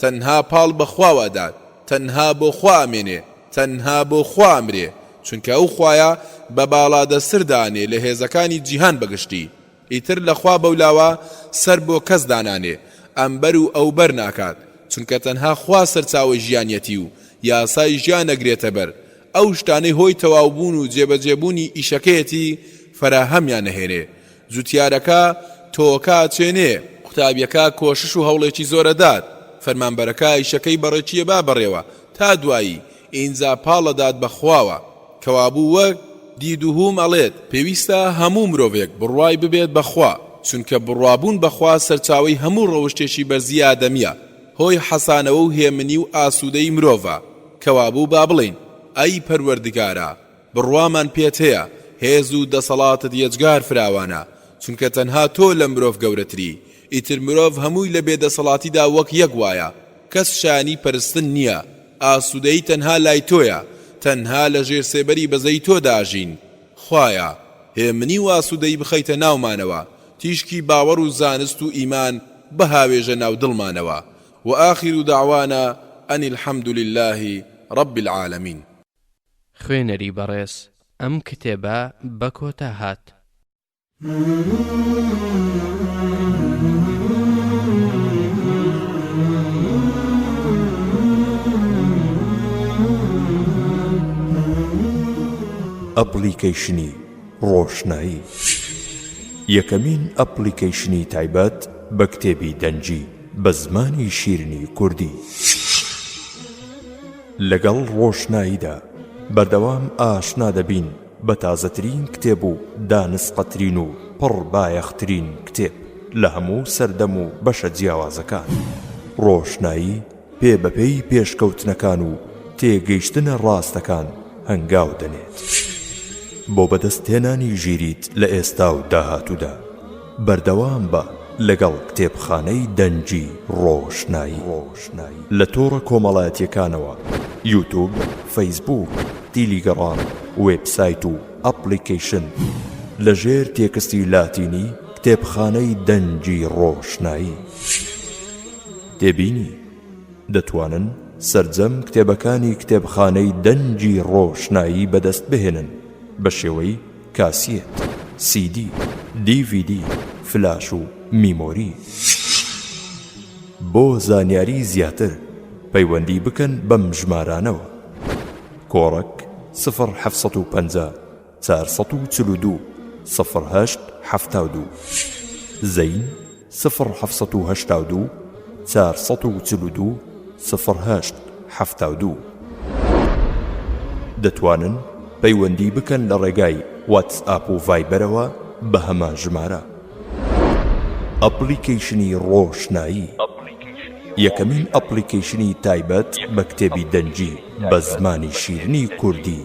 تەنها پاڵ بە خواوە ئەدات، تەنها بۆ خوا ئەمێنێ، تەنها بۆ خوا ئەمرێ، چونکە ئەو خوایە بە باڵادەستتر دائەنێ لە هێزەکانی جیهان بەگشتی، ئیتر لە خوا بەولاوە سەر بۆ کەس دانانێ، ئەمبەر و ئەوبەر ناکات، چونکە تەنها خوا سەرچاوەی ژیانیەتی و یاسای ژیان ئەگرێتە بەر، ئەو شتانەی هۆی تەواوبوون و جێبەجێبوونی ئیشەکەیەتی فەراهەمیان ئەهێنێ، جوتیارەکە تۆوەکە ئەچێنێ، قوتابیەکە کۆشش و هەوڵێکی زۆر ئەدات، فەرمانبەرەکە ئیشەکەی بەڕێکی ئەبا بەڕێوە، تا دوایی، ئینجا پاڵ ئەدات بە خواوە. کەوابوو وەک دیدوهوم ئەڵێت، پێویستە هەموو مرۆڤێک بڕوای ببێت بە خوا، چونکە بڕوابوون بە خوا سەرچاوەی هەموو ڕەوشتێکی بەرزی ئادەمییە، هۆی حەسانەوە و هێمنی و ئاسوودەیی مرۆڤە، کەوابوو با بڵێین، ئەی پەروەردگارا، بڕوامان پێت هەیە، هێز و دەسەڵاتت یەجگار فراوانە، چونکە تەنها تۆ لە مرۆڤ گەورەتری، ئیتر مرۆڤ هەمووی لە بێدەسەڵاتیدا وەک یەک وایە، کەس شایانی پەرستن نییە، ئاسوودەیی تەنها لای تۆیە، تەنها لە ژێر سێبەری بەزەیی تۆدا ئەژین. خوایە، هێمنی و ئاسوودەیی بخەیتە ناومانەوە، تیشکی باوەڕ و زانست و ئیمان بهاوێژە ناو دڵمانەوە. وآخر دعوانا ان الحمد للە رب العالمین. خوێنەری بەڕێز ئەم کتێبە بە کۆتا هات. ئەپڵیکەیشنی ڕۆشنایی یەکەمین ئەپڵیکەیشنی تایبەت بە کتێبی دەنگی بە زمانی شیرنی کوردی. لەگەڵ ڕۆشناییدا بەردەوام ئاشنا دەبین بە تازەترین کتێب و دانسقەترین و پڕ بایەخترین کتێب لە هەموو سەردەم و بەشە جیاوازەکان. ڕۆشنایی پێ بە پێی پێشکەوتنەکان و تێگەیشتنە ڕاستەکان هەنگاو دەنێت بۆ بەدەستهێنانی ژیریت لە ئێستا و داهاتوودا. بەردەوام بە لەگەڵ کتێبخانەی دەنگی ڕۆشنایی لە تۆڕە کۆمەڵایەتیەکانەوە، یوتوب، فەیسبووک، تیلیگەڕام، وێبسایت و ئەپڵیکەیشن، لە ژێر تێکستی لاتینی کتێبخانەی دەنگی ڕۆشنایی. تێبینی، دەتوانن سەرجەم کتێبەکانی کتێبخانەی دەنگی ڕۆشنایی بەدەست بهێنن بە شێوەی کاسێت، سیدی، دی ڤی دی، فلاش و میمۆری. بۆ زانیاری زیاتر پەیوەندی بکەن بەم ژمارانەوە، کۆڕەک، سفر 750 442 سفر هەشت 72، زەین، سفر 782 442 سفر هەشت 72. دەتوانن پەیوەندی بکەن لە ڕێگای واتسئاپ و ڤایبەرەوە بە هەمان ژمارە. ئەپڵیکەیشنی ڕۆشنایی یەکەمین ئەپڵیکەیشنی تایبەت بە کتێبی دەنگی بە زمانی شیرنی کوردی.